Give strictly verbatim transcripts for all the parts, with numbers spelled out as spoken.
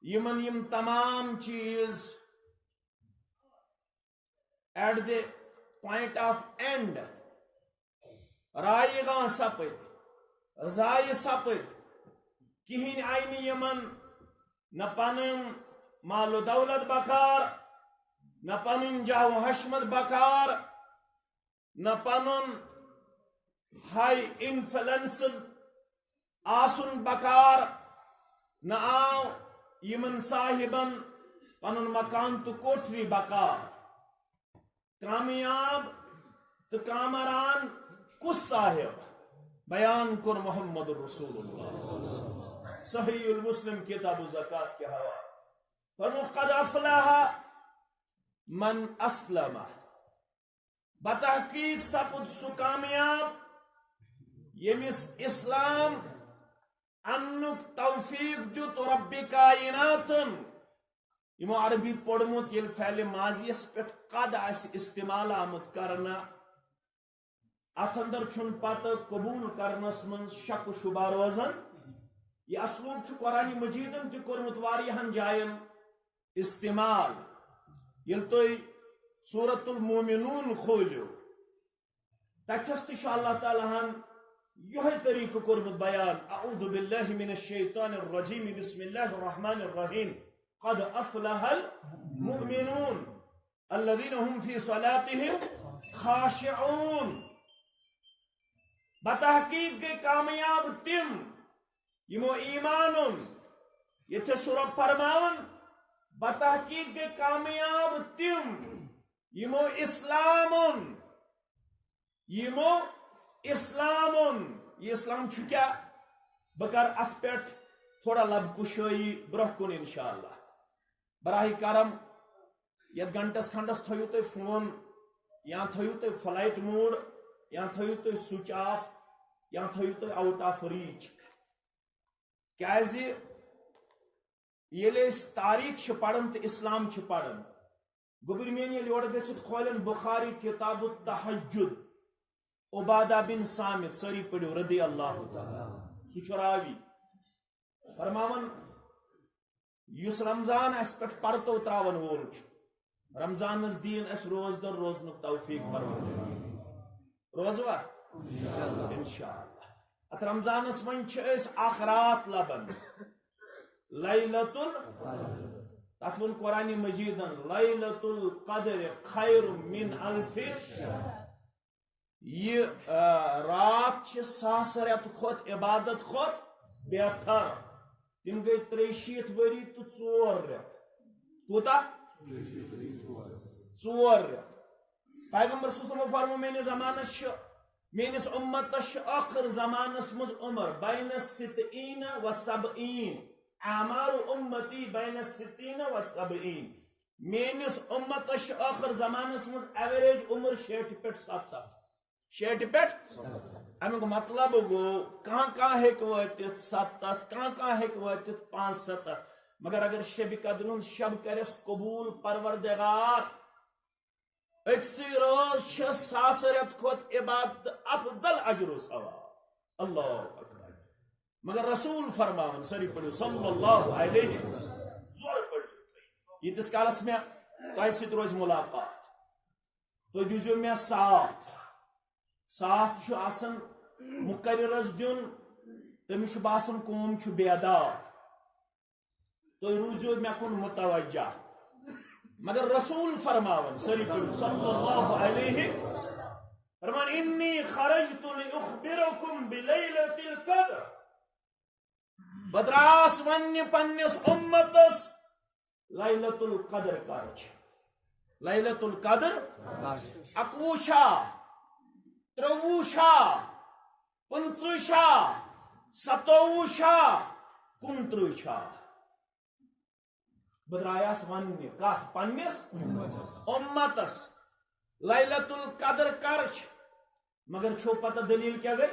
یِمن یِم تمام چیٖز at the point of end رایگاں سپٕدۍ، ضایع سپٕدۍ، کِہیٖنۍ آیہِ نہٕ یِمن، نہ پنٕنۍ مال و دولت بکار، نہ پنٕنۍ جاہ و حشمت بکار، نہ پنُن ہائی انفلوئنس آسُن بکار، نہ آو یِمن صاحبن پنُن مکان تہٕ کوٹھری بکار۔ کامیاب تہٕ کامران کُس صاحب؟ بیان کوٚر محمد رسول اللہ۔ صحیح المسلم کتاب الزکات کے حوالے۔ فرموو، قد افلح من اسلم۔ بتحقیق سپُد سُہ کامیاب، ییٚمِس اسلام اننُک توفیق دیُت رب کائناتن۔ یِمو عربی پوٚرمُت، ییٚلہِ فعل ماضیَس پٮ۪ٹھ قد آسہِ استعمال آمُت کرنہٕ، اتھ اندر چھُنہٕ پتہٕ قبول کرنس منٛز شک و شبہ روزان۔ یہِ اسلوب چھُ قرآن مجیدن تہِ کوٚرمُت واریاہن جاین استعمال۔ ییٚلہِ تُہۍ سورۃ المومنون کھوٗلِو، تَتھٮ۪س تہِ چھُ اللہ تعالیٰ ہن یِہوٚے طریٖقہٕ کوٚرمُت بیان، اعوذ باللہ من الشیطان الرجیم، بسم اللہ الرحمن الرحیم، قد افلح المؤمنون الذین هم فی صلاتهم خاشعون۔ بتحقیق گٔے کامیاب تِم یِمو ایمان اوٚن۔ ییٚتہِ چھُ رۄب فرماوان، بتحقیق گٔے کامیاب تِم یِمو اسلام اوٚن۔ یِمو اسلام اوٚن۔ یہِ اسلام چھُ کیٛاہ؟ بہٕ کرٕ اتھ پٮ۪ٹھ تھوڑا لب کشٲیی برٛونٛہہ کُن انشاءاللہ۔ براہ کرم، یتھ گھنٹس کھنڈس تھٲیِو تُہۍ فون، یا تھٲیِو تُہۍ فلائٹ موڈ، یا تھٲیِو تُہۍ سوئچ آف، یا تھٲیِو تُہۍ آؤٹ آف ریچ۔ کیازِ ییٚلہِ أسۍ تاریخ چھِ پران تہٕ اسلام چھِ پران، گوٚبرۍ میٲنۍ ییٚلہِ یورٕ گٔژھِتھ کھولن بخاری کتاب التہجد، عبادہ بن صامت، سٲری پٔرِو رضی اللہ تعالیٰ عنہ، سُہ چھُ راوی، فرماوان، یُس رمضان اسہِ پٮ۪ٹھ پرتو تراون وول چھُ، رمضانس دِیِن اسہِ روزدر روزنُک توفیق پروردگار۔ روزوا؟ انشاءاللہ۔ اتھ رمضانس منٛز چھِ أسۍ اکھ رات لبان، لیلۃ ال-، تتھ ووٚن قرآن مجیدن، لیلۃ القدر خیر من الف۔ یہِ، آ، رات چھِ ساس رٮ۪تہٕ کھۄتہٕ عبادت کھۄتہٕ بہتر۔ تِم گٔے ترٛیہِ شیٖتھ ؤری تہٕ ژور رٮ۪تھ۔ کوٗتاہ؟ ژور رٮ۪تھ۔ پیغمبر صلی اللہ علیہ وسلم فرمو، میٲنِس زمانس چھِ، میٲنِس اُمتس چھِ ٲخر زمانس منٛز عمر بین الستین و سبعین، اعمار امتی بین الستین و سبعین۔ میٲنِس اُمتس چھِ ٲخر زمانس منٛز ایوریج عمر شیٹھِ پٮ۪ٹھ ستتھ۔ شیٹھِ پٮ۪ٹھ؟ اَمیُک مطلب گوٚو، کانٛہہ کانٛہہ ہیٚکہِ وٲتِتھ ستتھ، کانٛہہ کانٛہہ ہیٚکہِ وٲتِتھ پانٛژھ ستتھ۔ مگر اگر شبِ قدر ہُنٛد شب کرٮ۪س قبوٗل پروردگار، أکسٕے رٲژ چھِ ساسہٕ رٮ۪تہٕ کھۄتہٕ عبادت افضل اجر و ثواب۔ اللہ اکبر۔ مگر رسول فرماوان، سٲری پٔرِو صلی اللہ علیہ وسلم۔ زورٕ پٲٹھۍ۔ ییٖتِس کالس مےٚ تۄہہِ سۭتۍ روزِ ملاقات، تُہۍ دیٖزیو مےٚ ساتھ۔ ساتھ چھُ آسان مُقررس دیُن، تٔمِس چھُ باسان قوم چھُ بیدار۔ تُہۍ روٗزِو مےٚ کُن متوجہ۔ مگر رسول فرماوان، سٲری پٔرِو صلی اللہ علیہ، فرمان، انی خرجت لأخبرکم بلیلۃ القدر۔ بہٕ درٛاس وننہِ پننِس اُمتس لیلۃ القدر کر چھِ۔ لیلۃ القدر اکوُہ چھا، ترٛوٚوُہ چھا، پٕنٛژٕہ چھا، ستووُہ چھا، کُنترٕہ چھا؟ بہٕ درٛایس وننہِ کتھ پننِس اُمتس، لیلۃ القدر کر چھِ؟ مگر چھو پتہ دلیل کیٛاہ گٔے؟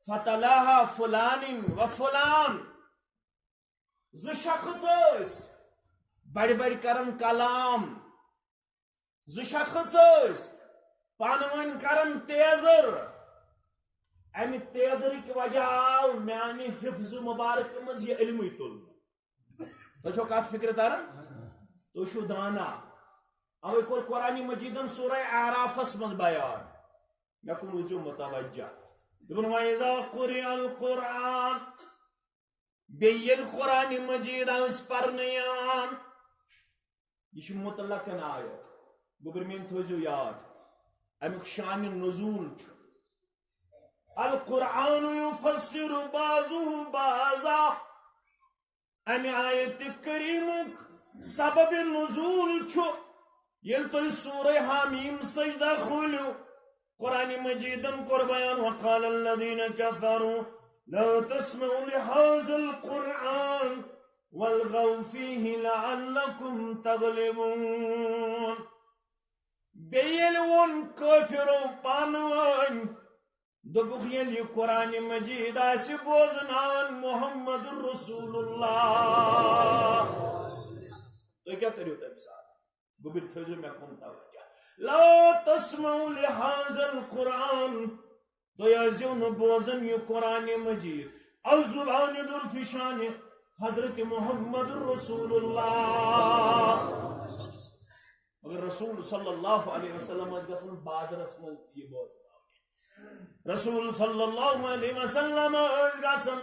فتلاہا فلان و فلان۔ زٕ شخص ٲسۍ بڑِ بڑِ کران کلام، زٕ شخص ٲسۍ پانہٕ ؤنۍ کران تیزر۔ امہِ تیزرٕکۍ وجہ آو میانہِ حفظ مبارک منٛز یہِ علمٕے تُلنہٕ۔ تۄہہِ چھو کتھ فکرِ تران؟ تُہۍ چھِو دانا۔ اوے کوٚر قرآن مجیدن سورہ اعرافس منٛز بیان۔ مےٚ کُن روٗزِو متوجہ۔ دوٚپُن، "وَإِذَا قُرِئَ الْقُرْآنُ"، بیٚیہِ ییٚلہِ قرآن مجید آسہِ پرنہٕ یِوان، یہِ چھِ مطلقاً آیت۔ گوٚبرۍ میٲنۍ تھٲیزیو یاد، امیُک شان نزول چھُ، القرآن یفسر بعضہ بعضا۔ امہِ آیت کریمُک سبب نزول چھُ، ییٚلہِ تُہۍ سورہ حامیم سجدہ کھوٗلِو، قرآن مجیدن کوٚر بیان، وقال الذين كفروا لا تسمعوا لهذا القرآن والغوا فيه لعلكم تغلبون۔ بیٚیہِ ییٚلہِ ووٚن کٲفرو پانہٕ وٲنۍ، دوٚپُکھ، ییٚلہِ یہِ قرآن مجید آسہِ بوزناوان محمد رسول اللہ، تُہۍ کیٛاہ کٔرِو تَمہِ ساتہٕ؟ گوٚبرۍ تھٲیزیو مےٚ کُن توجہ۔ لا تسمعوا لهذا القرآن، تُہۍ ٲسۍزیو نہٕ بوزان یہِ قرآن مجید۔ از زبان درفشان حضرت محمد رسول اللہ۔ مگر رسول صلی اللہ علیہ وسلم ٲسۍ گژھان بازرس منٛز تہِ یہِ بوزناونہِ۔ رسول صلی اللہ علیہ وسلم ٲسۍ گژھان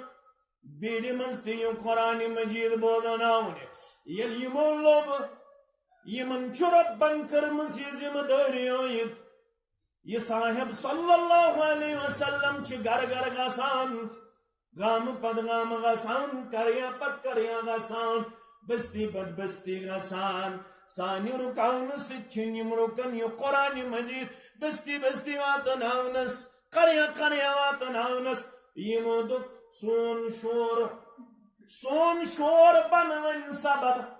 بیٖڑِ منٛز تہِ یہِ قرآن مجید بوزناونہِ۔ ییٚلہِ یِمو لوٚب، یِمن چھُ رۄبن کٔرمٕژ یہِ ذمہٕ دٲری عٲید۔ یہِ صاحب صلی اللہ علیہ وسلم چھِ گرٕ گرٕ گژھان، گامہٕ پتہٕ گامہٕ گژھان، قریہ پتہٕ قریہ گژھان، بستی پتہٕ بستی گژھان۔ سانہِ رُکاونہٕ سۭتۍ چھِنہٕ یِم رُکان۔ یہِ قرآن مجید بستی بستی واتناونس، قریہ قریہ واتناونس۔ یِمو دوٚپ، سون شور، سون شور بنہٕ وۄنۍ سبب،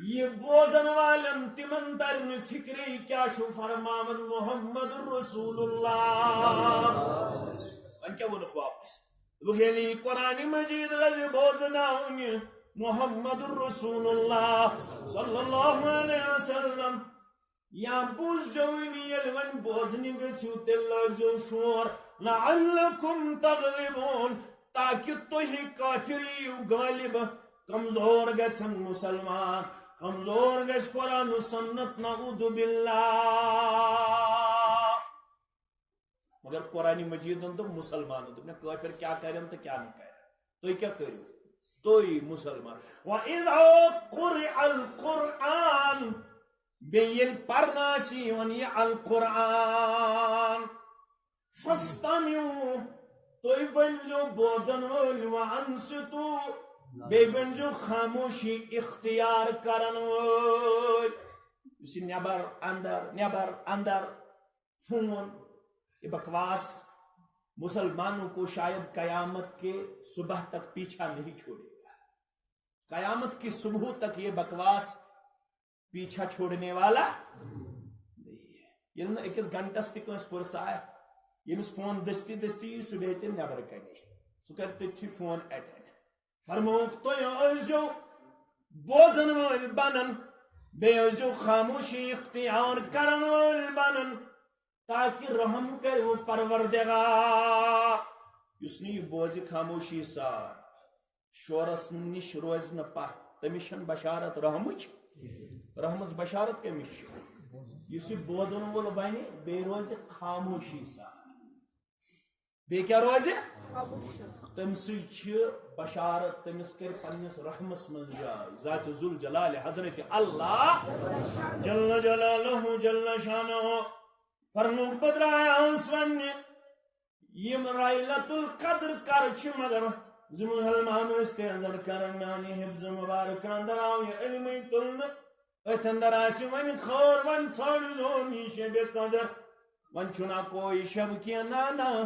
یہِ بوزن والٮ۪ن تِمن ترِ نہٕ فکرے کیٛاہ چھُ فرماوان محمد رسول اللہ۔ وۄنۍ کیٛاہ ووٚنُکھ واپس؟ دوٚپُکھ، ییٚلہِ یہِ قرآن مجید گژھِ بوزناونہِ محمد رسول اللہ صلی اللہ علیہ وسلم، یا بوٗززیو یہِ، ییٚلہِ وۄنۍ بوزنہِ گٔژھِو، تیٚلہِ لٲگزیو شور، لعلکم تغلبون، تاکہِ تُہۍ کافر یِیِو غٲلب، کمزور گژھن مسلمان، کمزور گژھِ قرآن و سنت، نعوذ باللہ۔ مگر قرآن مجیدن دوٚپ مسلمانن، دوٚپ نہٕ کٲفر کیٛاہ کرن تہٕ کیٛاہ نہٕ کرن۔ تُہۍ کیٛاہ کٔرِو؟ تُہۍ مسلمان۔ وَإِذَا قُرِئَ الْقُرْآنُ، بیٚیہِ ییٚلہِ پرنہٕ آسہِ یِوان یہِ القرآن، فَاسْتَمِعُوا، تُہۍ بٔنۍزیو بوزن وٲلۍ، وَأَنصِتُوا، بیٚیہِ بٔنۍزیو خاموشی اختیار کرن وٲلۍ۔ یُس یہِ نٮ۪بر اندر، نٮ۪بر اندر فون، یہ بکواس، مسلمانوں کو شاید قیامت کے صبح تک پیچھا نہیں چھوڑے گا۔ قیامت کی صبح تک یہ بکواس پیچھا چھوڑنے والا نہیں ہے۔ ییٚلہِ نہٕ أکِس گھنٹس تہِ کٲنٛسہِ فرصت آسہِ، ییٚمِس فون دٔستی دٔستی یی، سُہ بیٚہہِ تیٚلہِ نٮ۪برٕ کَنہِ۔ سُہ کَرِ تٔتھی فون اٹینڈ۔ فرمووُکھ، تُہۍ ٲسۍزیو بوزن وٲلۍ بنن، بیٚیہِ ٲسۍزیو خاموشی اختیار کرن وٲلۍ بنن، تاکہِ رحم کٔرِو پروردگار۔ یُس نہٕ یہِ بوزِ خاموشی سان، شورس نِش روزِ نہٕ پتھ، تٔمِس چھَنہٕ بشارت رحمٕچ۔ رحمٕچ بشارت کٔمِس چھِ؟ یُس یہِ بوزن وول بنہِ، بیٚیہِ روزِ خاموشی سان۔ بیٚیہِ کیٛاہ روزِ؟ تَمہِ سۭتۍ چھِ بشارت، تٔمِس کَرِ پننِس رحمس منٛز جاے۔ ذات ذوالجلال حضرت اللہ جل جلالہ جل شانہ فرمووُکھ، بہٕ درٛایاس وَننہِ، یِم لیلۃ القدر کر چھِ، مگر زٕ مسلمان ٲسۍ تہِ اندر کران، میانہِ حفظ مبارک اندر آو یہِ علمٕے تُلنہٕ۔ أتھۍ اندر آسہِ وۄنۍ خٲر، وۄنۍ ژھٲنٛڈ زون یہِ شبِ قدر۔ وۄنۍ چھُنہ کوئی شب کینٛہہ، نہ، نہ۔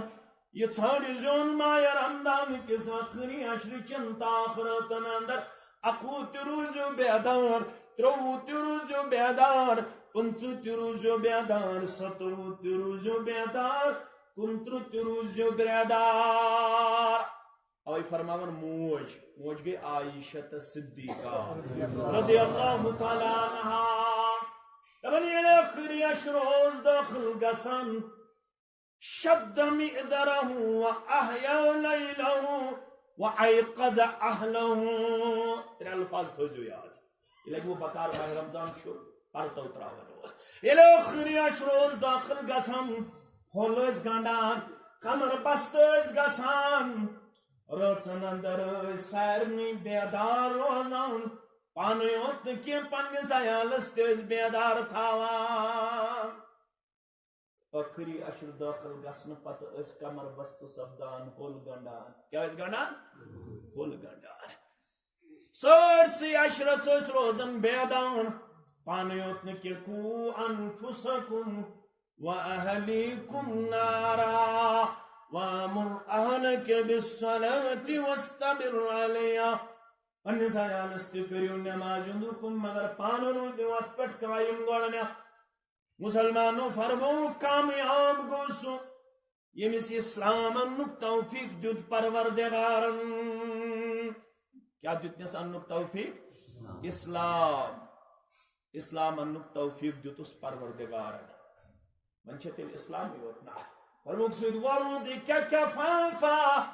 یہِ ژھٲنٛڈ زیوٗن ماہِ رمضان کِس ٲخری عشرٕ چٮ۪ن تہٕ ٲخرتن اندر۔ اَکوُہ تہِ روٗزِو بیدار، ترٛۆوُہ تہِ روٗزِو بیدار، پٕنٛژٕہ تہِ روٗزِو بیدار، ستوُہ تہِ روٗزِو بیدار، کُنترٕہ تہِ روٗزِو بیدار۔ اوے فرماوان موج، موج گٔے عائشہ صدیقہ رضی اللہ تعالیٰ عنہا۔ دپان ییٚلہِ ٲخری عشرٕ اوس دٲخل گژھان، شد مئزره وأحيا ليله وأيقظ أهله۔ ترٛےٚ الفاظ تھٲوزیو یاد۔ یہِ لگہِ وۄنۍ بکار ماہِ رمضان چھُ پرتو تراوان وول۔ ییٚلہِ ٲخری عشر اوس دٲخل گژھان، پھۄل ٲسۍ گنڈان، کمر بستہٕ ٲسۍ گژھان، رٲژن اندر ٲسۍ سارنٕے بیدار روزان، پانے یوت نہٕ کینٛہہ پننِس عیالس تہِ ٲسۍ بیدار تھاوان۔ ٲخری عشر دٲخل گژھنہٕ پتہٕ ٲسۍ کمر بستہٕ سپدان، پھۄل گنڈان۔ کیٛاہ ٲسۍ گنڈان؟ پھۄل گنڈان۔ سٲرسٕے عشرس ٲسۍ روزان بیدان، پانے یوت نہٕ کینٛہہ، قُوا أَنفُسَكُمْ وَأَهْلِيكُمْ نَارًا وَأْمُرْ أَهْلَكَ بِالصَّلَاةِ وَاصْطَبِرْ عَلَيْهَا۔ پننِس عیالس تہِ کٔرِو نمازِ ہُنٛد حُکُم، مگر پانہٕ روٗزِو اتھ پٮ۪ٹھ قٲیِم۔ گۄڈٕنیتھ مسلمانو فرموو، کامیاب گوٚو سُہ، ییٚمِس اسلام اننُک توفیق دیُت پروردگارن۔ کیٛاہ دیُتنس اننُک توفیق؟ اسلام۔ اسلام اننُک توفیق دیُتُس پروردگارن۔ وۄنۍ چھےٚ تیٚلہِ اسلامٕے یوت نہ۔ فرمووُکھ سۭتۍ، وَرُد کفافا،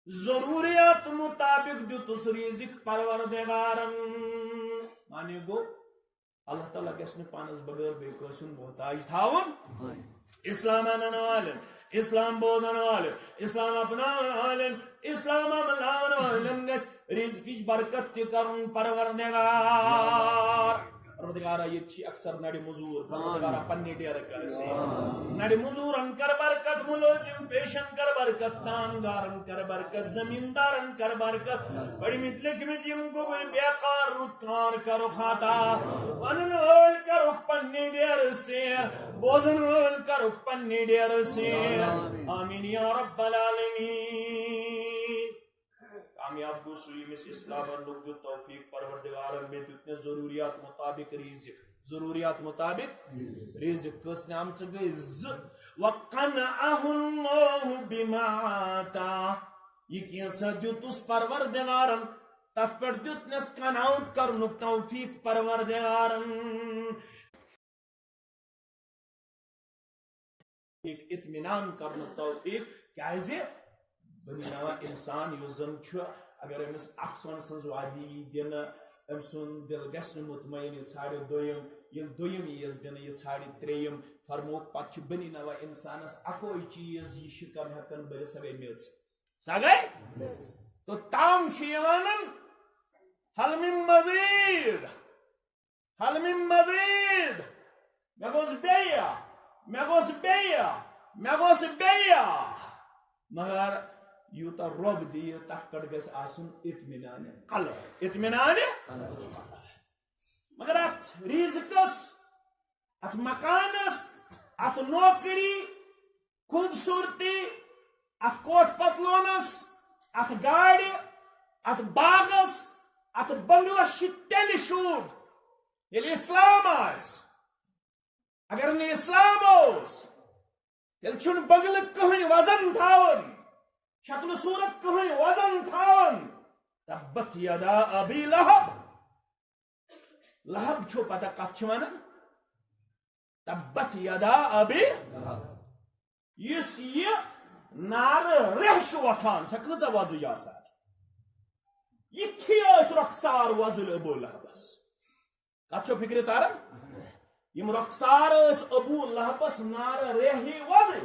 ضروٗریات مُطابِق دیُتُس رِزِق پروردگارن۔ معنی گوٚو، اللہ تعالیٰ گژھِ نہٕ پانس بغٲر بیٚیہِ کٲنٛسہِ ہُنٛد محتاج تھاوُن۔ اسلام انن والٮ۪ن، اسلام بوزن والٮ۪ن، اسلام اپناون والٮ۪ن، اسلام عملاون والٮ۪ن گژھِ رِزقٕچ برکت تہِ کرُن پروردگار۔ پروردگارا، ییٚتہِ چھِ اکثر نڑِ مٔزوٗر، پروردگارا، پننہِ ڈیرٕ کر سیٖر۔ نڑِ مٔزوٗرن کر برکت، مُلٲزِم پیشن کر برکت، نان گارن کر برکت، زمیٖندارن کر برکت، پٔرمٕتۍ لیکھمٕتۍ یِم گوٚبٕرۍ بیکار، رُت کار کرُکھ عطا، وَنَن وٲلۍ کرُکھ پننہِ ڈیرٕ سیٖر، بوزن وٲلۍ کرُکھ پننہِ ڈیرٕ سیٖر۔ آمین یا رب العالمین۔ کامیاب گوٚو سُہ، ییٚمِس اسلام اننُک دیُت توفیق پروردگارن، بیٚیہِ دیُتنس ضروٗریات مُطابِق رِزِق۔ ضروٗریات مُطابِق رِزِق۔ کٔژ نعمژٕ گٔے؟ زٕ۔ وَقَنَعَهُ اللَّهُ بِمَا آتَاهُ۔ یہِ کینٛژھا دیُتُس پروردگارن، تتھ پٮ۪ٹھ دیُتنس قناعت کرنُک توفیق پروردگارن۔ اطمینان کرنُک توفیق۔ کیازِ؟ بنی نوع انسان یُس زن چھُ، اگر أمِس اکھ سۄنہٕ سٕنٛز وادی یی دِنہٕ، أمۍ سُنٛد دِل گژھِ نہٕ مطمئن، یہِ ژھانٛڈِ دوٚیِم، ییٚلہِ دوٚیِم ییٖیَس دِنہٕ، یہِ ژھانٛڈِ ترٛیٚیِم۔ فرمووُکھ، پتہٕ چھُ بنی نوع انسانس اکوے چیٖز، یہِ شِکم ہٮ۪کان بٔرِتھ، سۄ گٔے میٚژ۔ سۄ گٔے؟ تہٕ تام چھُ یہِ ونان، "هل من مزید؟" حل من مزید؟ مےٚ گوٚژھ بیٚیہِ، مےٚ گوٚژھ بیٚیہِ، مےٚ گوٚژھ بیٚیہِ۔ مگر یوٗتاہ رۄب دِیہِ، تَتھ پٮ۪ٹھ گژھِ آسُن اطمینان قلب، اطمینان۔ مگر اَتھ رِزقَس، اَتھ مکانَس، اَتھ نوکری، خوٗبصوٗرتی، اَتھ کوٹھ پتلونس، اَتھ گاڑِ، اَتھ باغس، اَتھ بنگلس چھِ تیٚلہِ شوٗب، ییٚلہِ اسلام آسہِ۔ اگر نہٕ اسلام اوس، تیٚلہِ چھُنہٕ بنگلہٕ کٕہٕنۍ وزن تھاوان، شکلہٕ صوٗرت کٕہٕنۍ وزن تھاوان۔ تبت یدا ابی لہب۔ لہب چھو پتہ کتھ چھِ ونان؟ تبت یدا ابی۔ یُس یہِ نارٕ ریٚہہ چھُ وۄتھان، سۄ کۭژاہ وۄزٕج آسان۔ یِتھی ٲسۍ رۄخسار وۄزٕلۍ ابو لہبس۔ کتھ چھو فکرِ تران؟ یِم رۄخسار ٲسۍ ابو لہبس نارٕ ریٚہہ ہی وۄزٕلۍ۔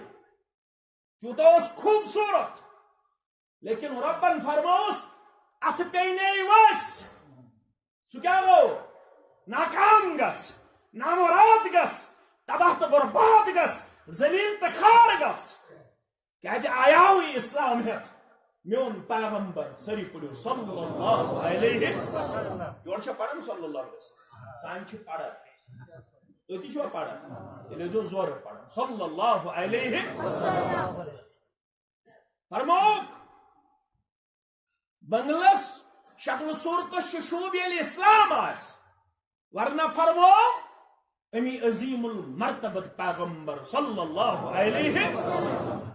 تیوٗتاہ اوس خوٗبصوٗرت۔ لیکن رۄبن فرمووُس، اتھ پیٚیہِ نے ؤسۍ۔ سُہ کیٛاہ گوٚو؟ ناکام گژھ، نامراد گژھ، تباہ تہٕ برباد گژھ، ذلیل تہٕ خوار گژھ۔ کیٛازِ آیاوٕے اسلام ہٮ۪تھ میون پیغمبر؟ سٲری پٔرِو صلی اللہ علیہ وسلم۔ یورٕ چھا پران صلی اللہ علیہ وسلم؟ سانہِ چھِ پران۔ تُہۍ تہِ چھِوا پران؟ تیٚلہِ ٲسۍزیو زورٕ پران۔ صلی اللہ علیہ وسلم۔ فرمووُکھ، بنگلس شکلہٕ صوٗرتس چھُ شوٗب ییٚلہِ اسلام آسہِ، ورنہ فرموو امی عظیم المرتبت پیغمبر صلی اللہ علیہ وسلم۔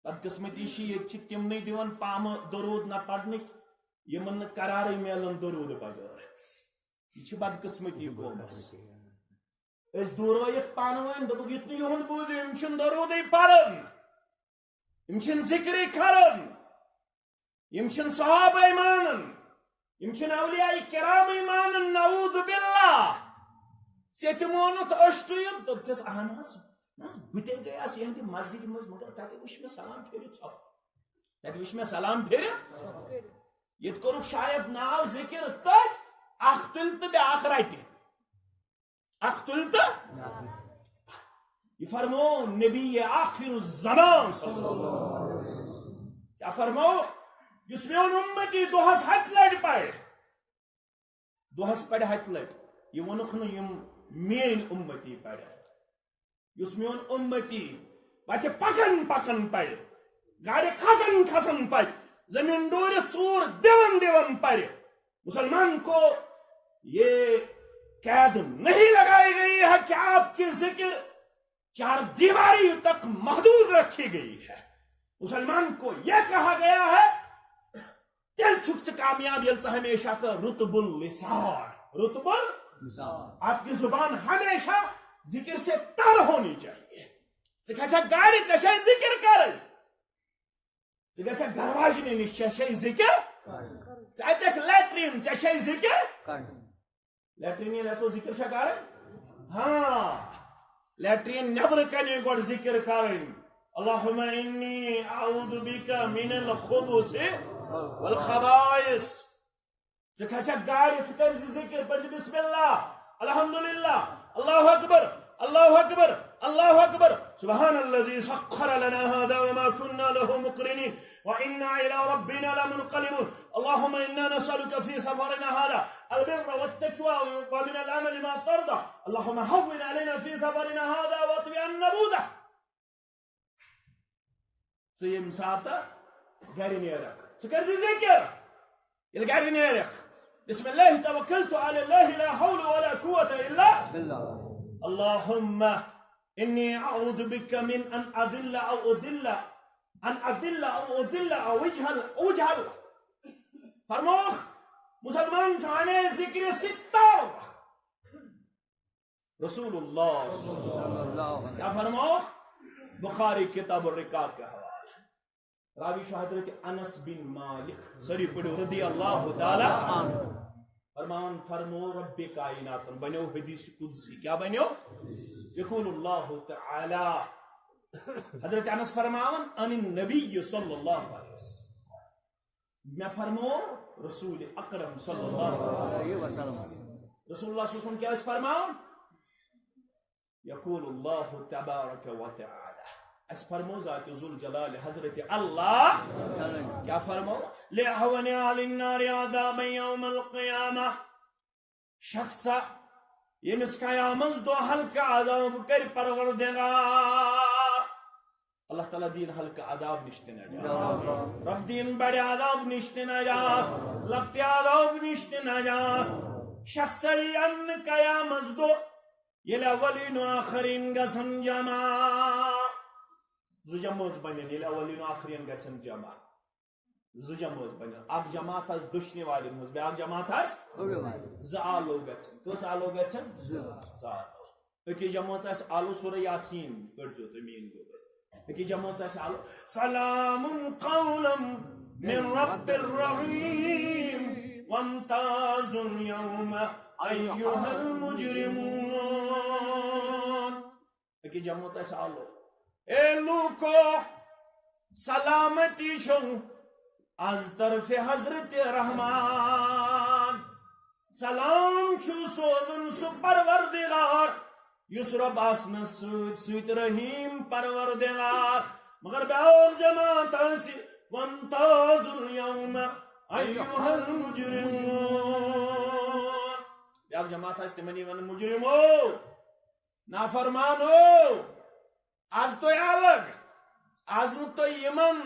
بدقسمتی چھِ، ییٚتہِ چھِ تِمنٕے دِوان پامہٕ درود نہ پرنٕکۍ، یِمن نہٕ قرارٕے میلان درود بغٲر۔ یہِ چھِ بدقسمتی قومس۔ أسۍ دوٗرٲیِکھ پانہٕ ؤنۍ، دوٚپُکھ، "یُتھ نہٕ یِہُنٛد بوٗزِو، یِم چھِنہٕ دروٗدٕے پران، یِم چھِنہٕ ذِکرٕے کران، یِم چھِنہٕ صحابَے مانان، یِم چھِنہٕ اولیاء کرامٕے مانان، نعوذ باللہ۔ ژےٚ تہِ مونُتھ ٲشٹُے، دوٚپتھس، اہن حظ، نہ حظ، بہٕ تے گٔیس یِہنٛدِ مسجدِ منٛز، مگر تتہِ وٕچھ مےٚ سلام پھیرِتھ ژھۄپہٕ۔ تتہِ وٕچھ مےٚ سلام پھیرِتھ۔ ییٚتہِ کوٚرُکھ شاید ناو ذکر تٔتھۍ، اکھ تُلہِ تہٕ بیٛاکھ رٹہِ۔ اکھ تُلہِ تہٕ یہِ فرموو نبی آخر الزمان صلی اللہ علیہ وسلم۔ کیٛاہ فرموو؟ یُس میون اُمتی دۄہس ہتہِ لٹہِ پرِ، دۄہس پرِ ہتہِ لٹہِ، یہِ ووٚنُکھ نہٕ یِم میٲنۍ اُمتی پرِ۔ یُس میون اُمتی وتہِ پکان پکان پرِ، گاڑِ کھسان کھسان پرِ، زمین ڈورِ ژوٗر دِوان دِوان پرِ، مسلمان کو یہ قید نہیں لگائی گئی ہے کہ آپ کی ذکر چار دیواری تک محدود رکھی گئی ہے۔ مسلمان کو یہ کہا گیا ہے، تیل چھک سے کامیاب یل سے ہمیشہ کا رتب اللسان۔ رتب ال-، آپ کی زبان ہمیشہ ذکر سے تر ہونی چاہیے۔ ژٕ کھسکھ گاڑِ، ژےٚ چھے ذکر کرٕنۍ۔ ژٕ گژھکھ گرواجنہِ نِش، ژےٚ چھے ذکر۔ ژٕ اژکھ لیٹرین، ژےٚ چھے ذکر۔ لیٹرین ییٚلہِ اژو، ذکر چھا کرٕنۍ؟ ہاں، لیٹرین نیبرٕ کنے گۄڈٕ ذکر کرٕنۍ۔ اللہم انی اعوذ بک من الخبث والخبائث۔ ژٕ کھسکھ گاڑِ، ژٕ کٔرۍ زِ ذکر، پٔرۍ زِ بسم اللہ، الحمدللہ، اللہ اکبر، اللہ اکبر، اللہ اکبر۔ سبحان الذي سخر لنا هذا وما كنا له مقرنين وإنا إلى ربنا لمنقلبون. اللهم إنا نسألك في سفرنا هذا البر والتقوى ومن العمل ما ترضى. اللهم هون علينا في سفرنا هذا واطفئ عنا بوده. ژٕ ییٚمہِ ساتہٕ گرِ نیرکھ، ژٕ کٔرۍ زِ ذکر۔ ییٚلہِ گرِ نیرکھ، بسم اللہ توکلت علی اللہ لا حول ولا قوة الا باللہ۔ اللہم انی اعوذ بک من ان اضل او اضل، ان اضل او اضل او اجہل، او اجہل۔ فرموکھ، مسلمان چھُ ہمے ذکرِ سۭتۍ تر۔ رسول اللہ صلی اللہ علیہ وسلم۔ کیا فرماؤ؟ بخاری کتاب الرقاق کے حوالے۔ راوی چھُ حضرت انس بن مالک، سٲری پٔرِو، رضی اللہ تعالیٰ عنہ۔ فرمان فرمو رب کائناتن، بنیو حدیث قدسی۔ کیا بنیو؟ یقول اللہ تعالیٰ۔ حضرت انس فرماون عن النبی صلی اللہ علیہ وسلم۔ مےٚ فرمو رسول اکرم صلی اللہ علیہ وسلم۔ رسول اللہ صلی اللہ علیہ وسلم کیٛاہ ٲسۍ فرماوان؟ یقول اللہ تبارک و تعالی۔ اَسہِ فرمو ذات ذوالجلال حضرت اللہ کیٛاہ فرمو؟ لأهون أهل النار عذابا يوم القيامة۔ شخصا ییٚمِس قیامت دۄہ ہلکہٕ عذاب کرِ پروردگار، اللہ تعالیٰ دِیِن ہلکہٕ عذاب نِش تہِ نجات۔ رب دِیِن بڑِ عذاب نِش تہِ نجات، لۄکٹہِ عذاب نِش تہِ نجات۔ شخصا یِن نہٕ قیامت دۄہ ییٚلہِ اولین و آخرین گژھن جمع۔ زٕ جمٲژ بنن ییٚلہِ اولین و آخرین گژھن جمع۔ زٕ جمٲژ بنن، اکھ جماعت آسہِ دٔچھنہِ والٮ۪ن ہٕنٛز، بیٛاکھ جماعت آسہِ کھوورِ والٮ۪ن۔ زٕ آلو گژھن۔ کٔژ آلو گژھن؟ زٕ۔ زٕ آلو۔ أکِس جمٲژ آسہِ آلو سورہ یاسین، پٔرۍزیو تُہۍ میٛٲنۍ گوٚبر۔ أکِس جمٲژ آسہِ آلو، سلام قولا من رب الرحیم، وامتازوا اليوم أيها المجرمون۔ أکِس جمٲژ آسہِ آلو، اے لوٗکو، سلامتی چھو از طرف حضرت رحمان۔ سلام چھُ سوزان سُہ پروردگار یُس رب آسنس سۭتۍ سۭتۍ رحیم پروردگار۔ مگر بیٛاکھ جماعت آسہِ، وامتازوا اليوم أيها المجرمون۔ بیٛاکھ جماعت آسہِ، تِمن یی وننہٕ مجرمو، نافرمانو۔ از تُہۍ الگ، از نہٕ تُہۍ یِمن